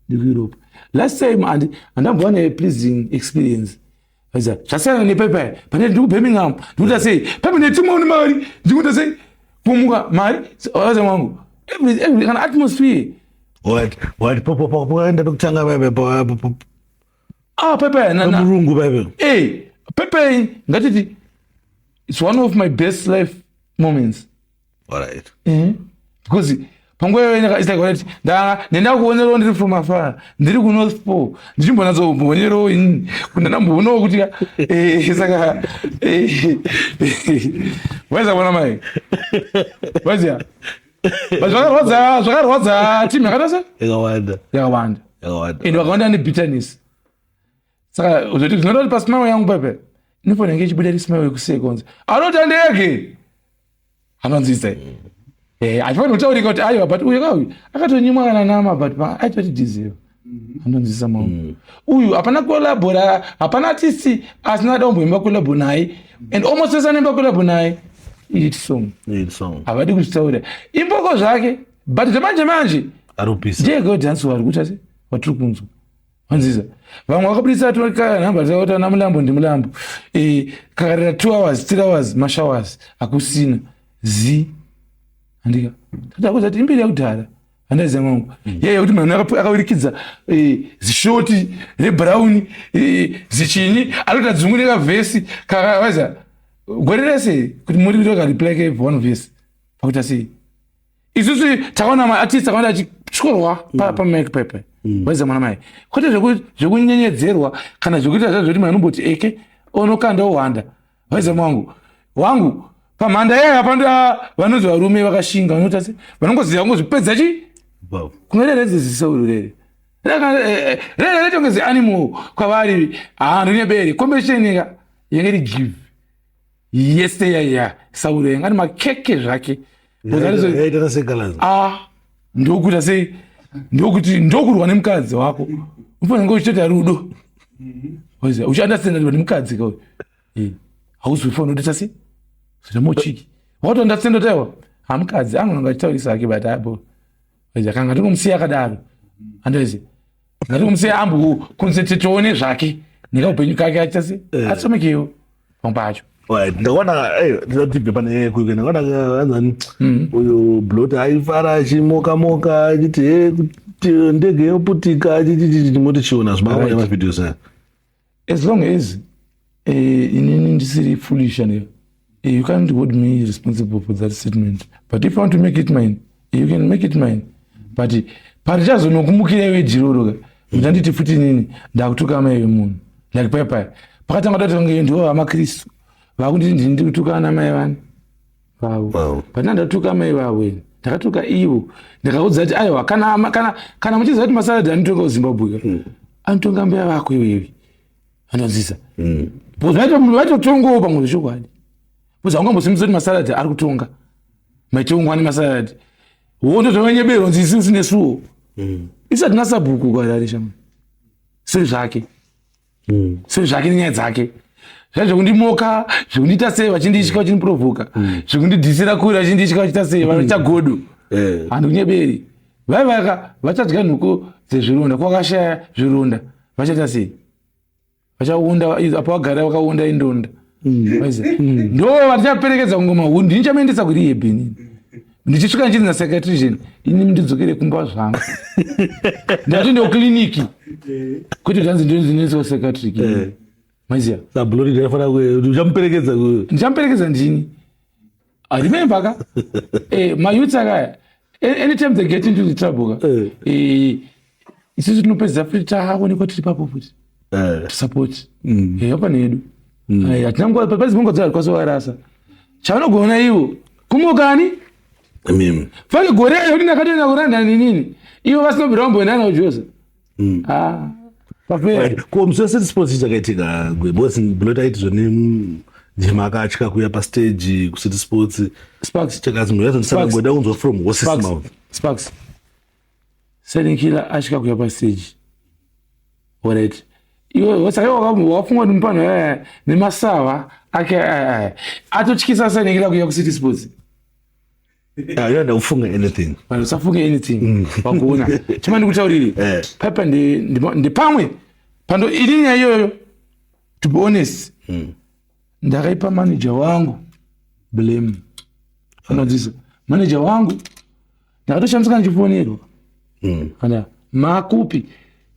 ndiri kuEurope. Last time handambova nepleasing experience. Zvasiyana nepaipai pane ndiri kuBirmingham, ndikuita sei paipe netimwe une mari, ndikuita sei kumuka mari waza wangu every kana atmosphere. Pokaenda pekutanga paipe? Ah, paipai. Murungu paipe. Eh, paipai ngatiti it's one of my best life moments. Because panguva iyoyo it's like right, ndenda kuonerawo ndiri from afar, ndiri kuNorth Pole, ndichimbonatsombonerawo ini ndandamboonawo kuti saka waiza kuona mai waiziya. But zvakarwadza team yakaita se Yakawanda. Yakawanda. Yakawanda. And vakawanda ane bitterness. Saka zvoti zvinoda kuti pasmile yangu pepe inofanira kunge ichibuda iri smile yekuseka, kunzi anoti andege anonzwisa. Hachifaniri kutaurika kuti aiwa, but uyu kauyu akatonyimwa kana nama, but aitoti deserve, anonzwisa maungu. Uyu hapana collabo, hapana artist asina domboimba collabo naye, and almost wese anoimba collabo naye ihit song. Hit song. Havadi kuzvitaura, imboko zvake, but zvemanje manje Arupisa. Ndiye dance wari kuita se watiri kunzwa, wanzisa. Vamwe vakabudisa nhamba dzavo kuti ana Mulambo ndiMulambo. Kakarira 2 hours, 3 hours, mashowers hakusina zi handika tatakuza kuti imbiri yakudhara handaiziva mangu yeye kuti munhu akawirikidza zishoti rebrown, zichinyi, anoita dzungu nekavhesi kakawaiza gore rese kuti muri kareply ke one verse pakuita sei. Isusu takaona maartist akawanda achityorwa pamic pepe, waiza mwana mai, kwete zvekunyenyedzerwa kana zvekuita zva zvekuti munhu anomboti eke onokanda owanda, waiza mwangu wangu pamhanda yaya pando vanonzi varume vakashinga vanoita se vanongoziva kungozvipedza chi kunoreredzezisa uru rere rere retonge zianimal kwavari hanhu nebere competition ka yenge ri give yese yaya sauro yanga ni makeke zvake. Yaita segalazi. Ah, ndokuita sei, ndokuti ndokurwa nemukadzi wako, unofanira kunge uchitoita rudo. Waiziva, uchiunderstanda kuti nemukadzi ka uyu. Hauzi ufanira kutoita sei, zoita mochiki watounderstanda kuti aiwa, hamukadzi angonanga achitaurisa hake, but abo waiziva kanga ndinomusiya akadaro, andoziva ngatingomusiya amboconcentratewo nezvake nekaupenyu kake achiita sei, atsomekewo pamwe pacho. Alright, ndakaona ndinotibve pane kuike ndakaona anzani uyu Blot aifara achimoka moka achiti he kuti ndege yoputika chichichi moti chiona zvimakaona mavideos aya. As long as inini ndisiri foolish and you can't hold me responsible for that statement, but if you want to make it mine, you can make it mine, but parichazonokumukira iwe jiroro ka muchanditi futi inini ndakutuka amai vemunhu, like paya paya pakatanga dati vange ndivo vamakristu vakunditi ndini ndiri kutuka ana mai vani vavo. But ndatuka amai vavo ini ndakatuka ivo, ndakaudza kuti aiwa, kana muchiziva kuti masaladhi anotonga kuZimbabwe ka, anotonga mbuya vako iwewe, anonzisa, because vaitotongawo pamwe zvechokwadi, because haungambosimbisa kuti masaladhi ari kutonga, maitongwa nemasaladhi wondozvavanyebero nzi isusu nesuwo isu hatina sabhuku kuHarare shamwe sori zvake, sori zvake nenyaya dzake zva zvekundimoka, zvekundiita sei, vachinditya, vachindiprovoka, zvekundidhisira kure, vachinditya, vachiita sei, vanoita godo. Handikunyeberi, vai vaka vachadya nhuku dzezvironda, kwakashaya zvironda vachaita sei, vachaunda apo vagara vakaunda indonda. Waiziva? Ndo vatichaperekedza kungoma huru, ndini chamuendesa kurehab inini, ndichisvika ndichinzi napsychiatrician ini ndidzokere kumba zvangu, ndati ndokliniki kwete kuti hanzi ndinoendeswa psychiatric, maiziva. Sablot ndaifanira uchamuperekedza Ndichamuperekedza ndini. I remember ka mayouths akaya, anytime they get into the trouble ka, isusu tinopedza futi taonekwa tiri papo futi support hapana yedu. Hatina nguva padzimwe nguva dzavarikwanisa varasa chavanogona ivo kumukani. Mimi. Fake gore rekuti ndakatoenda kuranda ninini ivo vasina kubvira vamboendana kuJoza. Ah, pafera. Ko musi weCity Sports chakaitika, because Blot aiti zvoni Jim akatya kuuya pastage kuCity Sports. Sparks. Chakazi munhu Sparks. yazondisaka kunzwa from horse's Sparks. mouth. Sparks. Silent Killer asvika kuya pastage. Alright. Iwe saka wafunga kuti mupano aya nemasava ake aya atotyisa Silent Killer kuya kuCity Sports. Ah, yoenda kufunga anything. Vanhu usafunge anything. Wakuona. Chima ndikutauriri. Papa ndipamwe. Pando ini nyaya iyoyo, to be honest, ndakaipa manager wangu blame. Unodzisa. Manager wangu ndakatoshamisika ndichifonerwa. Kana makupi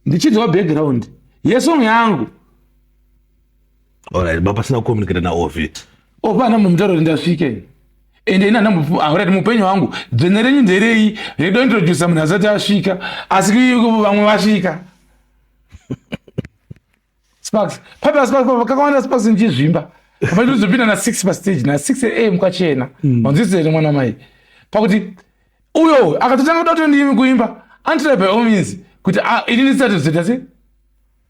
ndichinzwa background yesong yangu. Alright, but pasina kucommunicate naOvi. Opana mumutauro kuti ndasvike. Ende ini handamboaurati muupenyu hwangu dzvene renyu nderei rekuda introdusa munhu asati asvika, asi vamwe vasvika. Sparks papa, Sparks papa, kakawanda Sparks ndichizvimba paitozopinda na6 pastage, na6 am kwachena. Wanzwisisa here, mwana mai? Pakuti uyo akatotanga kuda kutondimi kuimba, antry by all means kuti, ah, ini ndisati zoita sei,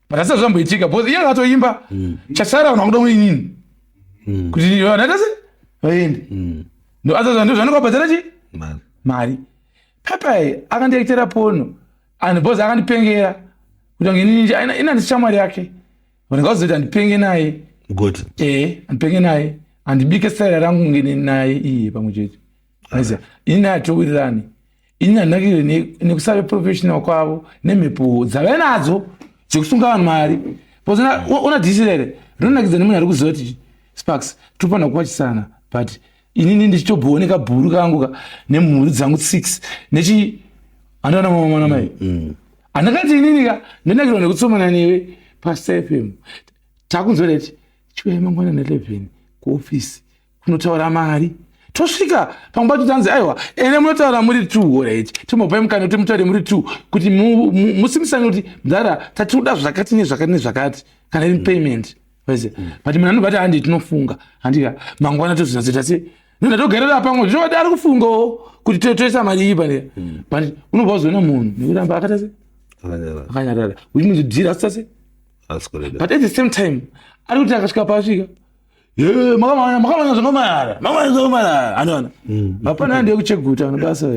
but asati zvamboitika because iye akatoimba. Chasara vanhu vakuda kuinini kuti vanaita se vaende. Ndo zvanokabhadhara chi Mari. Mari. Papai akandiekitera porno and because akandipengera kuti ange inini ina ndishamwari yake, vanhu ngavazoita andipenge naye. Good. Andipenge naye, andibike style rangu ngene naye iye pamwe chete. Aiziva ini naye atowirirani. Ini handinakirwe nekusave professional kwavo nemhepo dzavai nadzo dzekusunga vanhu mari, because una dhisira here rinonakidza nemunhu ari kuziva kuti Sparks tofanira kuwachisana, but inini ndichitobhooneka bhuru kangu ka nemhuri dzangu 6 nechi handiona mwana mai. Handakati inini ka ndinakirwa nekutsomana newe paStar FM. Takunzwa reti chiuya mangwana ne11 kuofisi kunotaura mari. Tosvika pamwe pacho tanzi, "Aiwa, ende munotaura muri two." Right, timbopai mukana kuti mutaure muri two kuti musimisane kuti mudhara tatinoda zvakati nezvakati nezvakati kana iri payment wese. But munhu anobva ati, "Handi tinofunga." Handika mangwana tozvinatsoita se ndatogarira pamwe zvinovati ari kufungawo kuti toisa mari iyi pane, but unobva wazoona munhu nekuramba akaita se Akanyarara. Akanyarara, which means deal asita se Asi kureda. But at the same time ari kuti akasvika paasvika, "Ye, makamanya, makamanya zvakamanyara, makamanya zvakamanyara." Anoona hapana handi yekucheguta ano basa.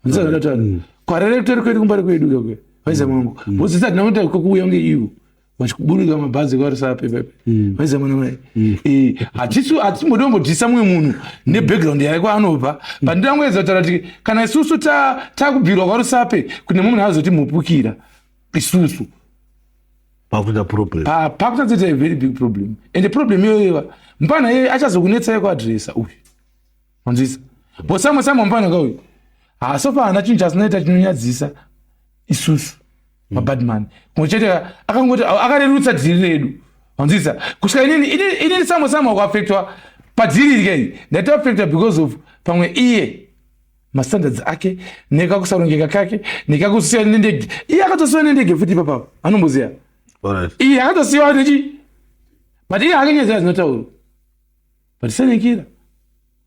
Ndisazvatataura kwarere kutori kwedu kumbari kwedu kakwe vaiza mwangu vozisa tinakuita kwekuuya kunge ivo vachikuburuka mabhazi kwarusape pepe vaiza mwana mai. Hatisi hatimbodombodhisa mumwe munhu nebackground yake kwaanobva, but ndangoedza kutaura kuti kana isusu takubvirwa kwaRusape kune mumwe munhu azoti mupukira isusu Pakuita problem. Pakutadzoita a very big problem, and the problem iyoyowa mupana iye achazokunetsai kuadresa uyu, wanzwisa? But samwe samwe mupana kauyu hasofa haana chinhu chasinoita chinonyadzisa isusu mabadman. Kumwe chete akangoti akarerutsa dhiri redu, wanzwisa? Kusvika inini samwe samwe akuafektwa padhiri iri kai ndaitoafektwa because of pamwe iye mastandards ake nekakusarongeka kake nekakusiya nendege. Iye akatosiwa nendege futi ipapapo, anomboziya. Iye akatosiwa nechi, but iye hakenyezera dzinotaurwa, but sanikira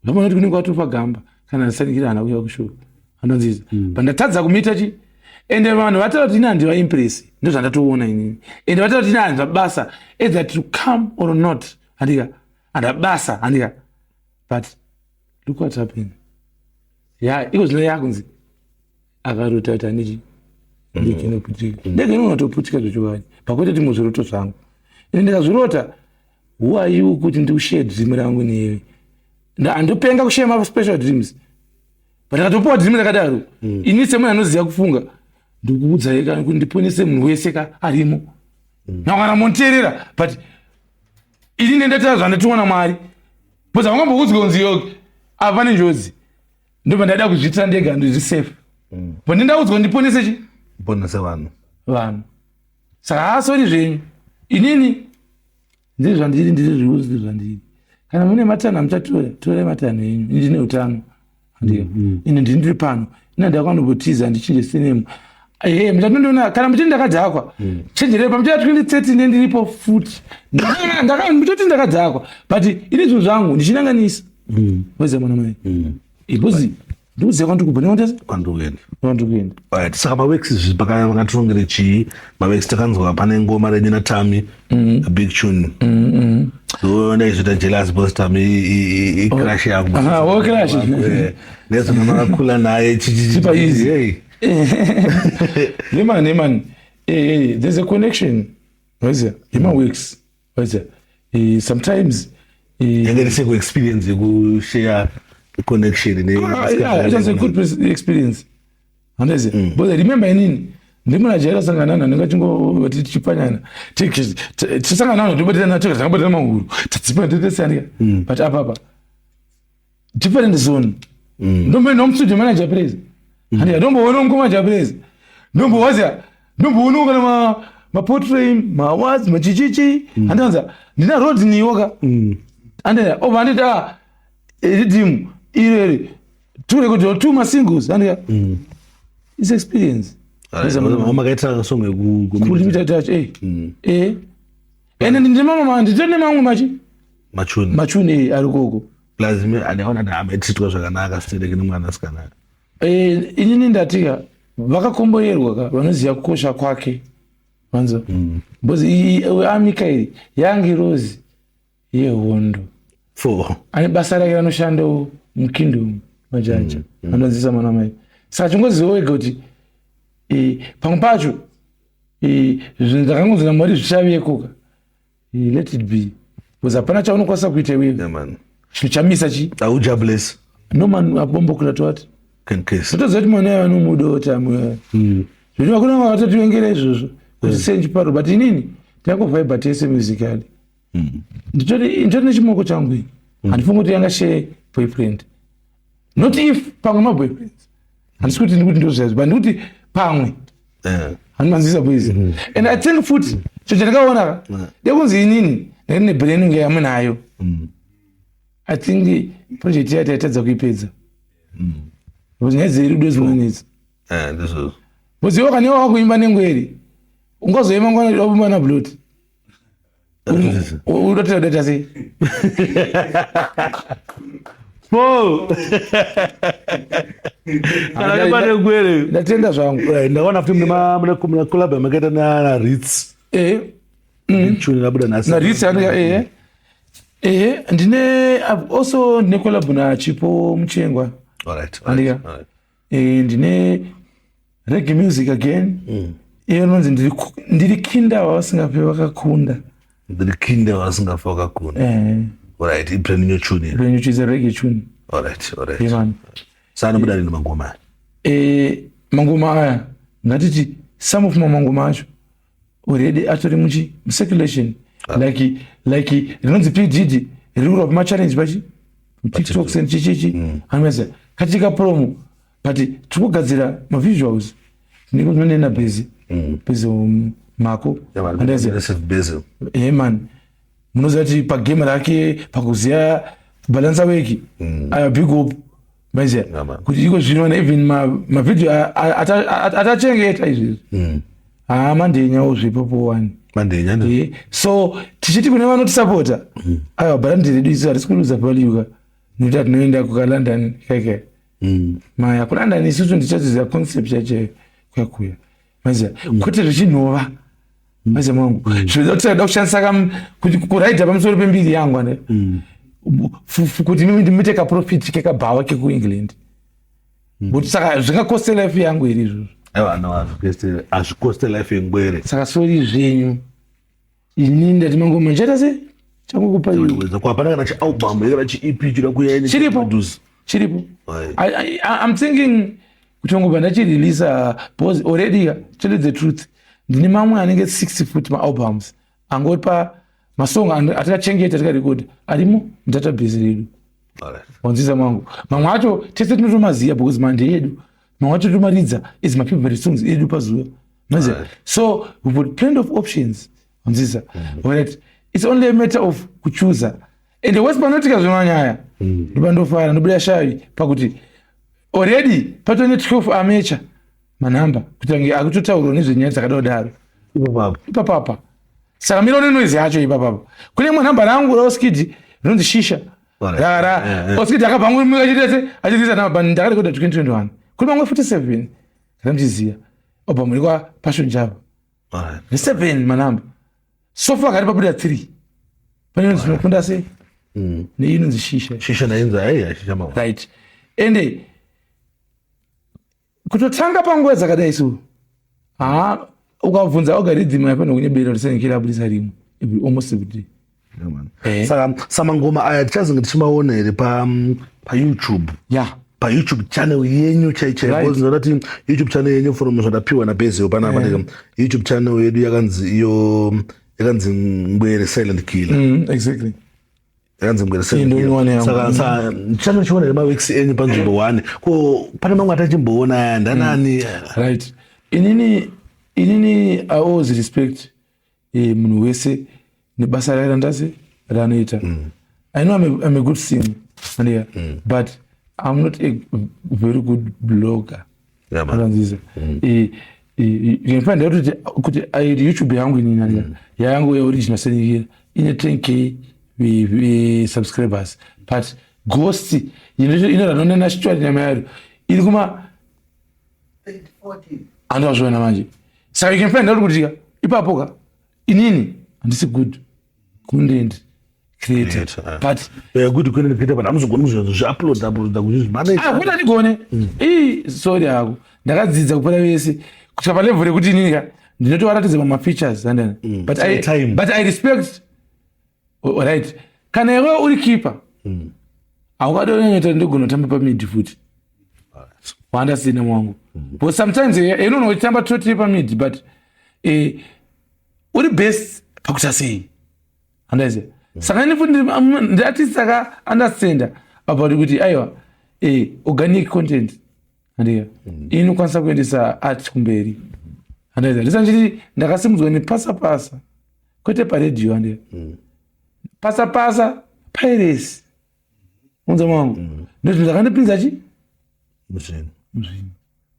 unoona kuti kunenge watofa gamba kana sanikira haana kuuya kushuru, anonziza. But ndatadza kumuita chi ende vanhu vataura kuti ini handivaimpresi, ndo zvandatoona inini. Ende vataura kuti ini handina basa, either to come or not, handika handa basa, handika. But look what happened. Ya iko zvino yakunzi akarota kuti anichi ndege inoputika, ndege inotoputika zvechokwadi. Pakwete ti muzviroto zvangu ine ndikazvirota, who are you kuti ndikushare dream rangu newe? Handopenga kushare maspecial dreams, but ndakatopiwa dream rakadaro ini semunhu anoziva kufunga, ndikuudzai ka kuti ndiponese munhu wese ka arimo nakana monteerera, but ini nendataura zvandationa Mwari, because haungamboudzwa kunzi yoke apa pane njodzi, ndobva ndaida kuzviitira ndega, ndiri safe, but ndindaudzwa ndiponese chi Ponese vanhu. Vanhu. Saka haasori zvenyu, inini ndiri zvandiri, ndiri zviuzi zvandiri. Kana mune matanho amuchatora, torai matanho enyu. Ini ndine utano, handiyo? Ini ndini ndiri pano, ina ndakanobotiza ndichinje sinemu. Ehe, muchatondiona kana muchiti ndakadhakwa. Chenjerei pamuchaya 2030 nendiripo futi. Muchoti ndakadhakwa, but ini zvinhu zvangu ndichinanganisa waiziva, mwana mai, because ndikuziva kwandiri kubva nekwandese Kwandikuenda. Kwandiri kuenda. Alright, saka maworks izvi vakatirongere chii maworks? Takanzwa pane ngoma renyu naTami, a big tune. So ndaizoita jealous because Tami icrush yangu. Aha, wo crush. Nezvona makakula naye. Chipa easy. Hey. Neman, neman, there's a connection, waiziva, yemaworks, waiziva, sometimes Yange riseko experience yekushare connection Ah, yeah, it was a good experience, handizi? But remember, inini ndimuna jaira sangana nana ndingachingoti tichipanyana tisangana nano tobatirana toka takabatana mahuru tatsipa tetesandika, but apa apa different zone. Ndomboenda mustudio manager praise, handi? Ndomboona mukoma Praise, ndombowaziya, ndomboona kana maportrait, maawards, machichichi, handianza ndina road niwoka, andina obva anditi, "Ah, riddim." Iro iri two record, two masingles, andika. It's experience. Makaita song yeku Kulimita touch, eh eh, ende ndine mamwe, nditori nemamwe machi machuni. Machuni, eh, ari koko. Plus andiona kuti amaititwa zvakanaka sitereke nemwanasikana. Eh, inini ndatika vakakomborerwa ka vanoziva kukosha kwake, vanzo, because amikaeri yangirozi yehondo. Four. Ane basa rake ranoshandawo mukingdom majaja, anodzidzisa mwana mai. Saka chingoziva wega kuti pamwe pacho zvinhu ndakangonzi naMwari zvichavekoka. Let it be, because hapana chaunokwanisa kuita iwewe. Yeah, man. Chinhu chamisa chi Auja bless no man abombokura twati. Can case. Totoziva kuti mwana anomuda kuti amwe zvoti vakuna vakatotiwengera izvozvo kuti senchiparo, but inini ndingangovhaibha tese musically. Nditori nechimoko changu ini, handifungi kuti yanga share boyfriend, not if pamwe maboyfriends. Handisi kuti ndikuti ndozvaizvo, but ndikuti pamwe. Handimanzisa boys, and I think futi cho chandakaona ka dekunzi inini ndari nebrain nge yamunayo. I think project yaita yaitadza kuipedza because nyaya dzerudo dzinonetsa. Eh, ndizvozvo. Because iwe kana wakuimba nengweri, ungazoimba ngwana wakuimba nablot, udotera data sei? Four. Kana nepane ngwere. Ndatenda zvangu. Right, ndakaona futi mune collab yamakaita na Ritz. Tune rabuda nhasi. NaRitz, andika, ehe, ndine also ndine collab naChipo Muchengwa. Andika. Ndine reggae music again, iyo inonzi ndiri kinda wavasingafe vakakunda. Ndiri kinda vasingafa vakakunda. Eh. Alright, ibrand new tune. Brand new is a reggae tune. Alright. Yeah, man. Saka anobuda rini mangoma aya? Mangoma aya, ngatiti some of mamangoma acho already atori muchi mucirculation, like rinonzi PDD riri kurwa pamachallenge pachi TikToks and chichichi, anomaziva katika promo, but tiri kugadzira mavisuals nena Bezi Bezi Mako. Andaziva. Joseph Basil. Eh man, munoziva kuti pagame rake pakuziva balansa weki aya, big up, maiziva. Yeah, man. Kuti iko zvino even mavhidhio atachengeta izvezvi, haa, mandenyawo zvipopo wani. Mandenya ndi. So tichiti kune vanotisapota, aiwa, brand redu isu harisi kuruza value ka, nekuti hatinoenda kukaLondon keke maya kuLondon. Isusu ndichaziziva concept yacho kuya kuya, maiziva, kwete zvichinhova, maiziva mwangu, zvinoda kuti da kushandisa kuti kuraidha pamusoro pembiri yangu ane kuti mimi ndimuite kaprofit kekabhawa kekuEngland, kuti saka zvingakoste life yangu here izvozvo? Aiwa, no, hazvikoste life yengwere. Saka sorry zvenyu, inini ndati mangoma ndichaita se changokupa iwe. Ko hapana kana chialbum kana chiEP chida kuya? Chiripo. Padhuze? Chiripo. Right. I'm thinking kuti ngobva ndachireleasa, because already, tell you the truth, ndine mamwe anenge 60 futi maalbums angori pa masong atakachengeta, tikarekodha, arimo mudatabase redu. Wanzisa mwangu, mamwe acho tese tinotomaziva because mande edu, mamwe acho tomaridza is mafavorite songs edu pazuva, maziva. So we've got plenty of options, wanzisa. Alright, it's only a matter of kuchuza, and wese panoitika zvemanyaya ndopandofara, ndobuda shavi pakuti already patone 12 amecha manhamba kuti ange akutotaurwa nezvenyaya dzakadodaro. Ipapapo. Ipapapa. Saka mira une noise yacho ipapapa. Kune imwe nhamba rangu raOskid rinonzi Shisha. Rara Oskid akabva achitese achiziisa nhamba, but ndakarekodha 2021. Kune mamwe 47 kana muchiziva album iri kwaPassion Java. Ne7 manhamba so far kari pabuda 3. Pane inonzi Tinokunda Sei neinonzi Shisha. Shisha nainzi aiya shisha mama. Right, ende kutotanga panguva dzakadai so, ha, ukabvunza algorithm yafanira kunyebera kuti Silent Killer abudisa rimwe almost every day. Yeah, man. Eh. Saka samangoma aya tichazenge tichimaona here paYouTube? Yeah. PaYouTube channel yenyu chai chai? Because ndinoda kuti YouTube channel yenyu, from zvandapiwa naBezeo panapa, YouTube channel yedu yakanzi iyo, yakanzi Ngwere Silent Killer. Exactly. Yakanzi Ngwere Silent Iyi ndoiwana Killer. yangu. Saka channel chiona nemaworks enyu panzvimbo one. Ko pane mamwe atachimboona aya ndanani? Right, inini I always respect munhu wese nebasa rake randase raanoita. I know I'm a good singer, and yeah, but I'm not a very good blogger. Yeah, man. Anonzisa. You can find out kuti YouTube yangu inini yangu yeoriginal Saint Nikira ine 10K subscribers, but ghost inoranonena chichwari nyama yayo iri kuma andazviona manje. Saka you can find out kuti ipapo ka inini handisi good content creator. Creator, ah. But Good content creator, but hamuzogoni kuzviupload upload kuzvimanage. Ah, kuti handigone. Ii, sorry hako, ndakadzidza kupera vese kusvika palevel rekuti inini ka ndinotovaratidza pamafeatures andana, but I, Time. But I respect. Right, kana iwe uri keeper, haungadonyanyoita ndigona kutamba pamid futi, waandasina mwangu, but sometimes inogona kuchitamba totiri pamid, but uri best pakuita sei, andaziva. Saka ini futi ndiartist aka understanda about kuti aiwa, organic content, andika, inokwanisa kuendesa art kumberi, andaziva. Ndisa nditi ndakasimudzwa nepasa pasa, kwete paredhiyo, andika, pasa pasa piracy unza mwangu, ndozvinhu zvakandipinza chi Muzvinhu. Muzvinhu,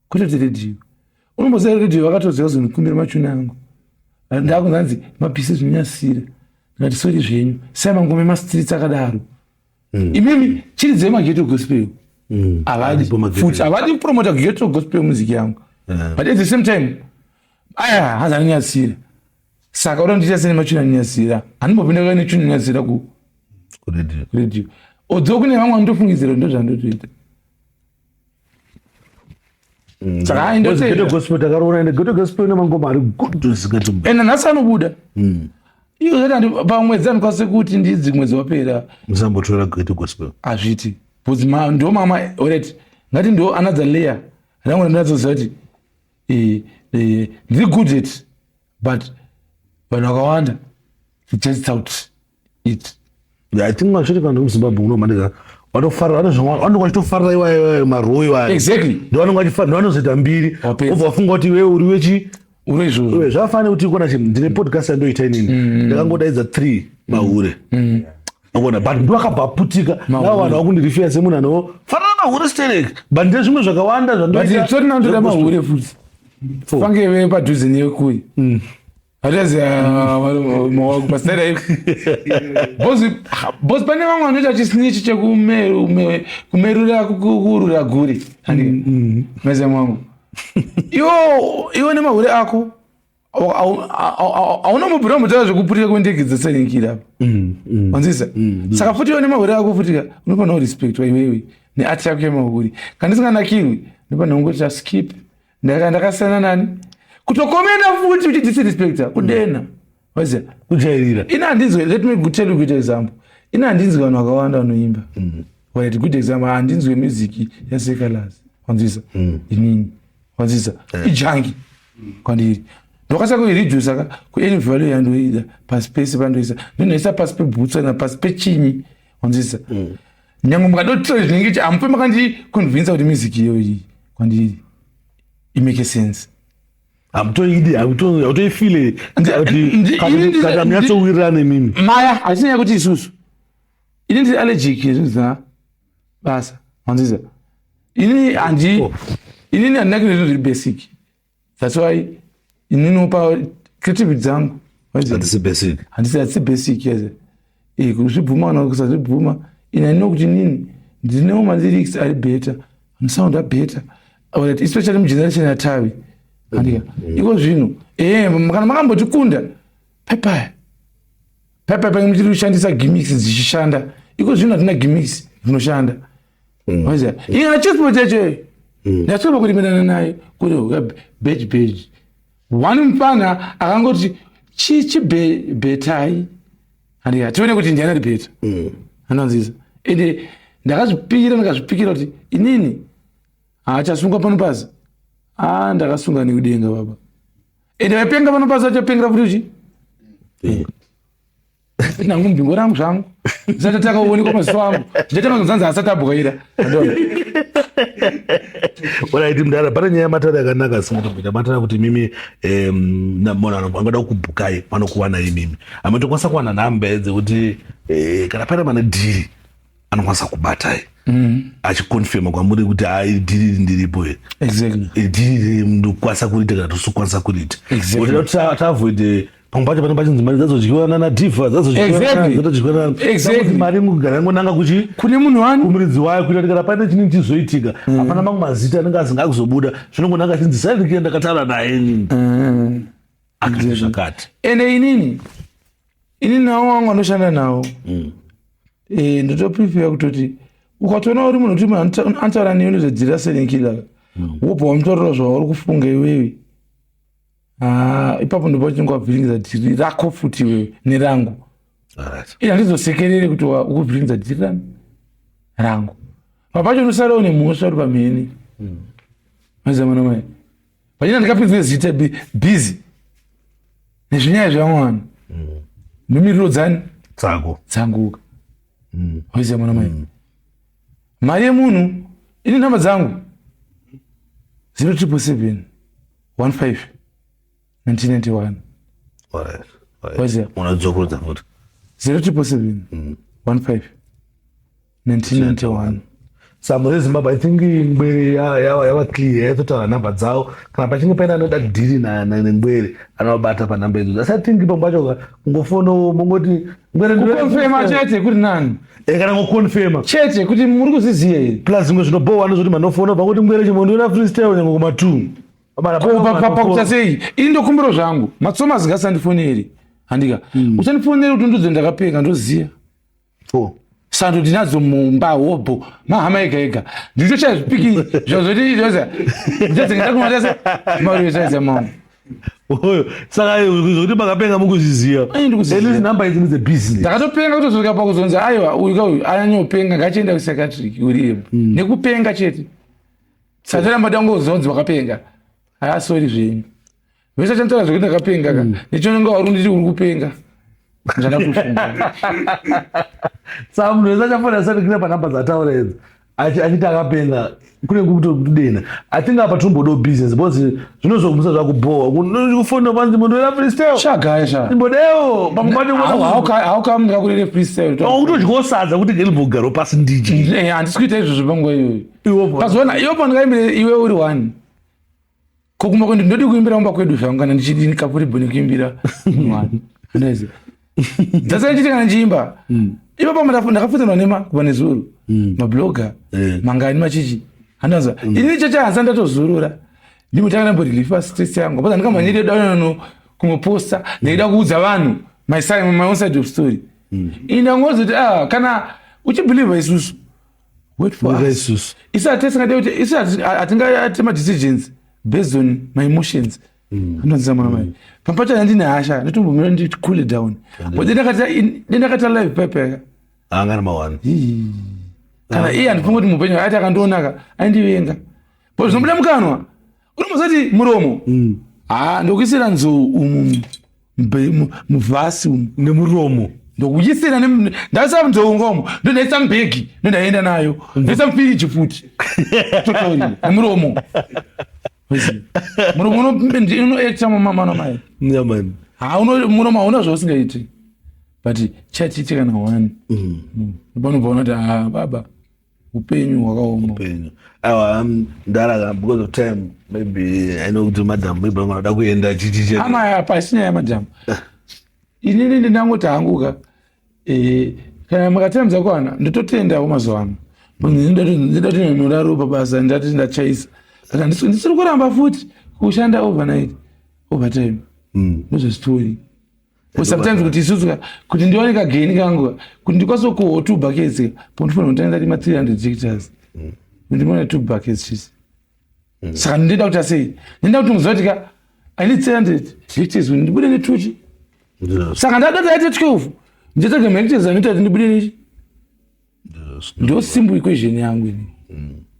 kwete kuti redhiyo. Unomboziva redhiyo vakatoziva kuzondikumbira machuni angu, ndakunzanzi mapisi zvinonyasira. Ndikati sorry zvenyu, sai mangoma emastreets akadaro. Imimi chiridzai maghetto gospel. Havadi. Aripo maghetto. Futi havadi kupromota ghetto gospel music yangu, but at the same time aya hanzi anonyasira. Saka uda ndiita sene machuni anonyasira, handimbopinda nechuni anonyasira ku Kuredhiyo. Radio, although kune vamwe vanotofungidzira ndo zvandotoita. Saka hai, Because ndotenda. ghetto gospel takaroona, ende ghetto gospel ine mangoma ari good zvikati. Ende nhasi anobuda iyo zvati pamwedzi andikwanise kuti ndidzi mwedzi wapera. Musambotora ghetto gospel. Hazviti, because ndo mama, alright, ngati ndo another layer rangu randinatsoziva kuti ndiri good at, but vanhu vakawanda just out it. Yeah, I think mazviri vanhu vemuZimbabwe muno mandika vanofarira, vanenge vachitofarira iwayo maroo iwayo. Ndo vanenge vachifarira, ndo vanozoita mbiri. Wapedza. Obva wafunga kuti iwewe uri wechi Uri izvozvo. Iwe, zvafanira kuti ikona chi ndine podcast yandoita inini, ndakangodaidza three mahure. Angona, but ndo akabva aputika. Navo vanhu vakundirifira semunhu anofanana mahure sterek, but ndine zvimwe zvakawanda But zvandoita. tori nandoda mahure futi fange ve padhuze nekui hatiaziva masera, because pane vamwe vanoita chisnichi chekumerura kuurura guri meze mwangu. Iwo nemahure ako hauna mubvira mutaura zvekupurira kwendege dzasainkira apa, wanzisa. Saka futi iwo nemahure ako futika unofanira kurespectwa iwewe neati yako yemahure. Kana ndisinganakirwi ndinofanira kungoti skip. Ndakasiyana nani kutokomenda futi uchidisrespecta kudena, waziva. Kujairira. Ina handinzwi, let me tell you good example, ina handinzwi vanhu vakawanda vanoimba. Right, good example, handinzwi music yaSeh Calaz, wanzwisa. Inini, wanzwisa, ijunk kwandiri. Ndokwanisa kuiredusa ka kuany value yandoida pasi pese pandoisa, ndinoisa pasi pebhutsu kana pasi pechinyi, wanzwisa. Nyange mukadotora zvinenge chi hamupe makandiconvinsa kuti music iyoyi kwandiri imake sense. Hamutoidi, hautoifile kuti kana munyatsowirirana nemimi. Maya hachinaya kuti isusu ini ndiri allergic nezvinhu zvisina basa, wanzwisa. Inini handi inini handinaki nezvinhu zviri basic. That's why inini pa creativity dzangu, waziva? Handisi basic. Handisi basic, yes. Kuzvibvuma kana kusazvibvuma, ini handino kuti inini ndinewo malyrics ari better, anosounda better. Alright, especially mugeneration yatavi, andika, iko zvino kana makambotikunda pepaya pepaya pange muchiri kushandisa gimmicks dzichishanda. Iko zvino hatina gimmicks dzinoshanda, waziva. Ina chisipo chacho ndasvika kurimirana naye kuti beji beji one mufana akangoti chibhetai, andika, tione kuti ndiani ari better, anonzisa. Ende ndakazvipikira, ndakazvipikira kuti inini haachasungwa pano pasi. A, ndakasunga nekudenga baba. Ende vaipenga pano pasi vachapengera futi uchi nangu mubhingo rangu zvangu ndisati takaonekwa maziso angu, ndichatanga kuzanzi asati abwaira. Alright, mudara, pane nyaya yamatara yakanaka singatomboita matara kuti mimi munhu angada kukubhukai vanokuwanai imimi. Hamatokwanisa kuwana nhamba dzekuti kana pane mane dhiri. Anokwanisa kubatai achiconfirma kwamuri kuti hai, dhiri iri ndiripo here? Exactly. Dhiri ndokwanisa kuriita kana tosokwanisa kuriita? Exactly. Kuti taavoid pamwe pacho pane pachinzi mari dzazodyiwa nana Dhifa. Dzazodyiwa. Mari ingogara yangonanga kuchi Kune munhu wani. Kumuridzi wayo, kuita kuti kana paine chinhu chizoitika, hapana mamwe mazita anenge azinga kuzobuda. Zvinongonanga achinzi Silent Killer ndakataura naye inini, akati zvakati. Ende inini nawo wangu anoshanda nawo, ndotoprefera kutoti ukatoona uri munhu kuti munhu anotaura newe nezvedhiri Silent Killer, wobva wamutaurira zvauri kufunga iwewe. Ah, ipapo ndipo chinenge wabhiringidza dhiri rako futi iwewe nerangu. Ini handizosekerere kuti ukubhiringidza dhiri rani rangu. Papacho unosarawo nemhosva uri pamhene. Mazamana mai pachina ndikapinzwe zita busy nezvinyaya zvevamwe vanhu nomiriro dzani. Dzako. Dzanguka. Waiziva mwana mai, mari yemunhu ine nhamba dzangu 0777 15 1991. Waiziva? Unodzokorodza futi. 0777 15 1991. Saka reZimbabwe, I think Ngwere yava clear, yatotaura nhamba dzavo. Kana pachinge paine anoda dhiri neNgwere, anovabata panhamba idzodzo. Asi I think pamwe pacho kungofonawo mongoti Ngwere. Kuconfirma chete kuri nani. Kana ngoconfirma. Chete kuti muri kuzviziva here. Plus zvimwe zvinobhowa ndezvoti manofona bva kuti Ngwere chimondiona freestyle nyange kuma 2. Pakuta sei, ini ndokumbiro zvangu matsoma ngasandifoneri, handika? Usandifoneri kuti ndudzo ndakapenga, ndoziva. Sando ndinadzo mumba, hobho mahama ega ega, ndito chaizvipiki zvazoti ndadzengendakumatase mangu. Oyo saka zvokuti makapenga mukuzviziva. Ai, ndikuziziva. At least nhamba idzi ndedzebusiness. Ndakatopenga kutosvika pakuzonzi aiwa, uyu ka uyu anyanyopenga, ngachienda kupsychiatric uri nekupenga chete. Satoramba tangozonzi wakapenga, haasori zvenyu vese chantaura zvekuti ndakapenga ka nechononga uri nditi uri kupenga, zvandatofunga. Saka munhu wese achafonera Silent Killer panhamba dzataura idzi achiti akapenga, kune kutodena. I think apa tombodo business because zvinozogumisa zvakubhowa kufonera panzi mundoera freestyle. Shagaya sha. Imbodewo pamwe pacho. How come ndikakurere freestyle? Kutodyawo sadza kuti ngelimbogaro pasi ndidye. Handisi kuita izvozvo panguva iyoyo. Iwo Pazoona iwo pandikaimbira iwe uri one kokumba kwedu, ndodi kuimbira kumba kwedu zvangu kana ndichidini kapuribho nekuimbira one. Unoziva dzasa ndichiti kana ndichiimba ipapo ndakafutanwa nema kubva nezuro mablogger mangani machichi handaza. Ini chacha hansa ndatozorora, ndimotanga ndamborelifa stress yangu because andikamhanyire danono kumoposta ndaida kuudza vanhu my own side of story. Ini ndangozoti, ah, kana uchibelieva isusu, wait for Mirira us. Isusu. Isu hatisingade kuti isu hatingaite madecisions based on my emotions. Anonzisa mwana mai pampacho ndine hasha, nditombomira nditi cool it down, but dendakaita live pepe. Anga namawani. Kana iye handifungi kuti muupenyu aiti akandionaka aindivenga, but zvinobuda mukanwa unomuzoti muromo ha, ndokuisira nzou umu muvhasi umu. Nemuromo. Ndokuisira ndaisa nzou ngomo, ndondaisa mubhegi, ndondaenda nayo, ndoisa mufiriji futi, totaurira nemuromo. Muromo unoacta mama mai. Yamani. Muromo hauna zvausingaiti, but chatiite kana one panobva unoti, ha baba, upenyu hwakaoma. Upenyu. Aiwa, ndaraka because of time. Maybe I know kuti madam maybe vanoda kuenda chichichi. Ama pasi nyaya yamadhamu, inini ndinangoti hanguka, kana makatime dzakwana ndototendawo mazuva ano, ndidati noraro pabasa, ndati ndachaisa, but ndisiri kuramba futi kushanda overnight, overtime. Ndozvesitori. Sometimes kuti isusu kuti ndiwane kageni kangu kuti ndikwanise kuhowa two buckets, pondifanira kutanga ndarima 300 hectares kuti ndione two buckets chisi. Saka ndinoda kuti asei, ndinoda kuti muziva kuti ka I need 300 hectares kuti ndibude netuchi. Saka ndada taite 12, ndichatsvaga mahectares anoita kuti ndibude nechi. Ndo simple equation yangu ini.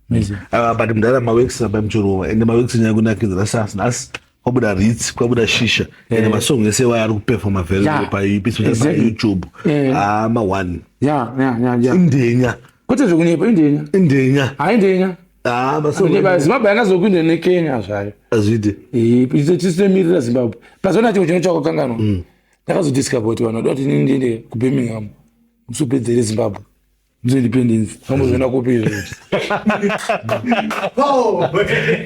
Maiziva? But mudhara, maworks apa muchirova, ende maworks nyaya kunakidza. Nhasi nhasi kwabuda Ritz, kwabuda Shisha, ende masong ese waya ari kuperforma very well paYouTube. Ah, ma1. Indenya. Kwete zvekunyepa, indenya. Indenya. Haindenya. Ah, masong. Zimbabwe yakazokuinda neKenya zvayo. Azviite. Tisitomirira Zimbabwe pazoona chimwe chino chakakanganwa. Ndakazodiscover kuti vanhu vada kuti inini ndiende kuBirmingham musupedzere Zimbabwe. Ndizo independence. Vambozviona kupi izvozvo?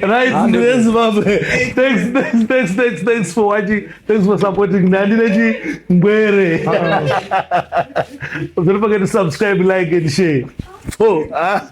Right, Zimbabwe. Thanks, thanks, thanks, thanks, thanks for watching. Thanks for supporting. Nandi nechi Ngwere. Don't forget to subscribe, like, and share. Oh.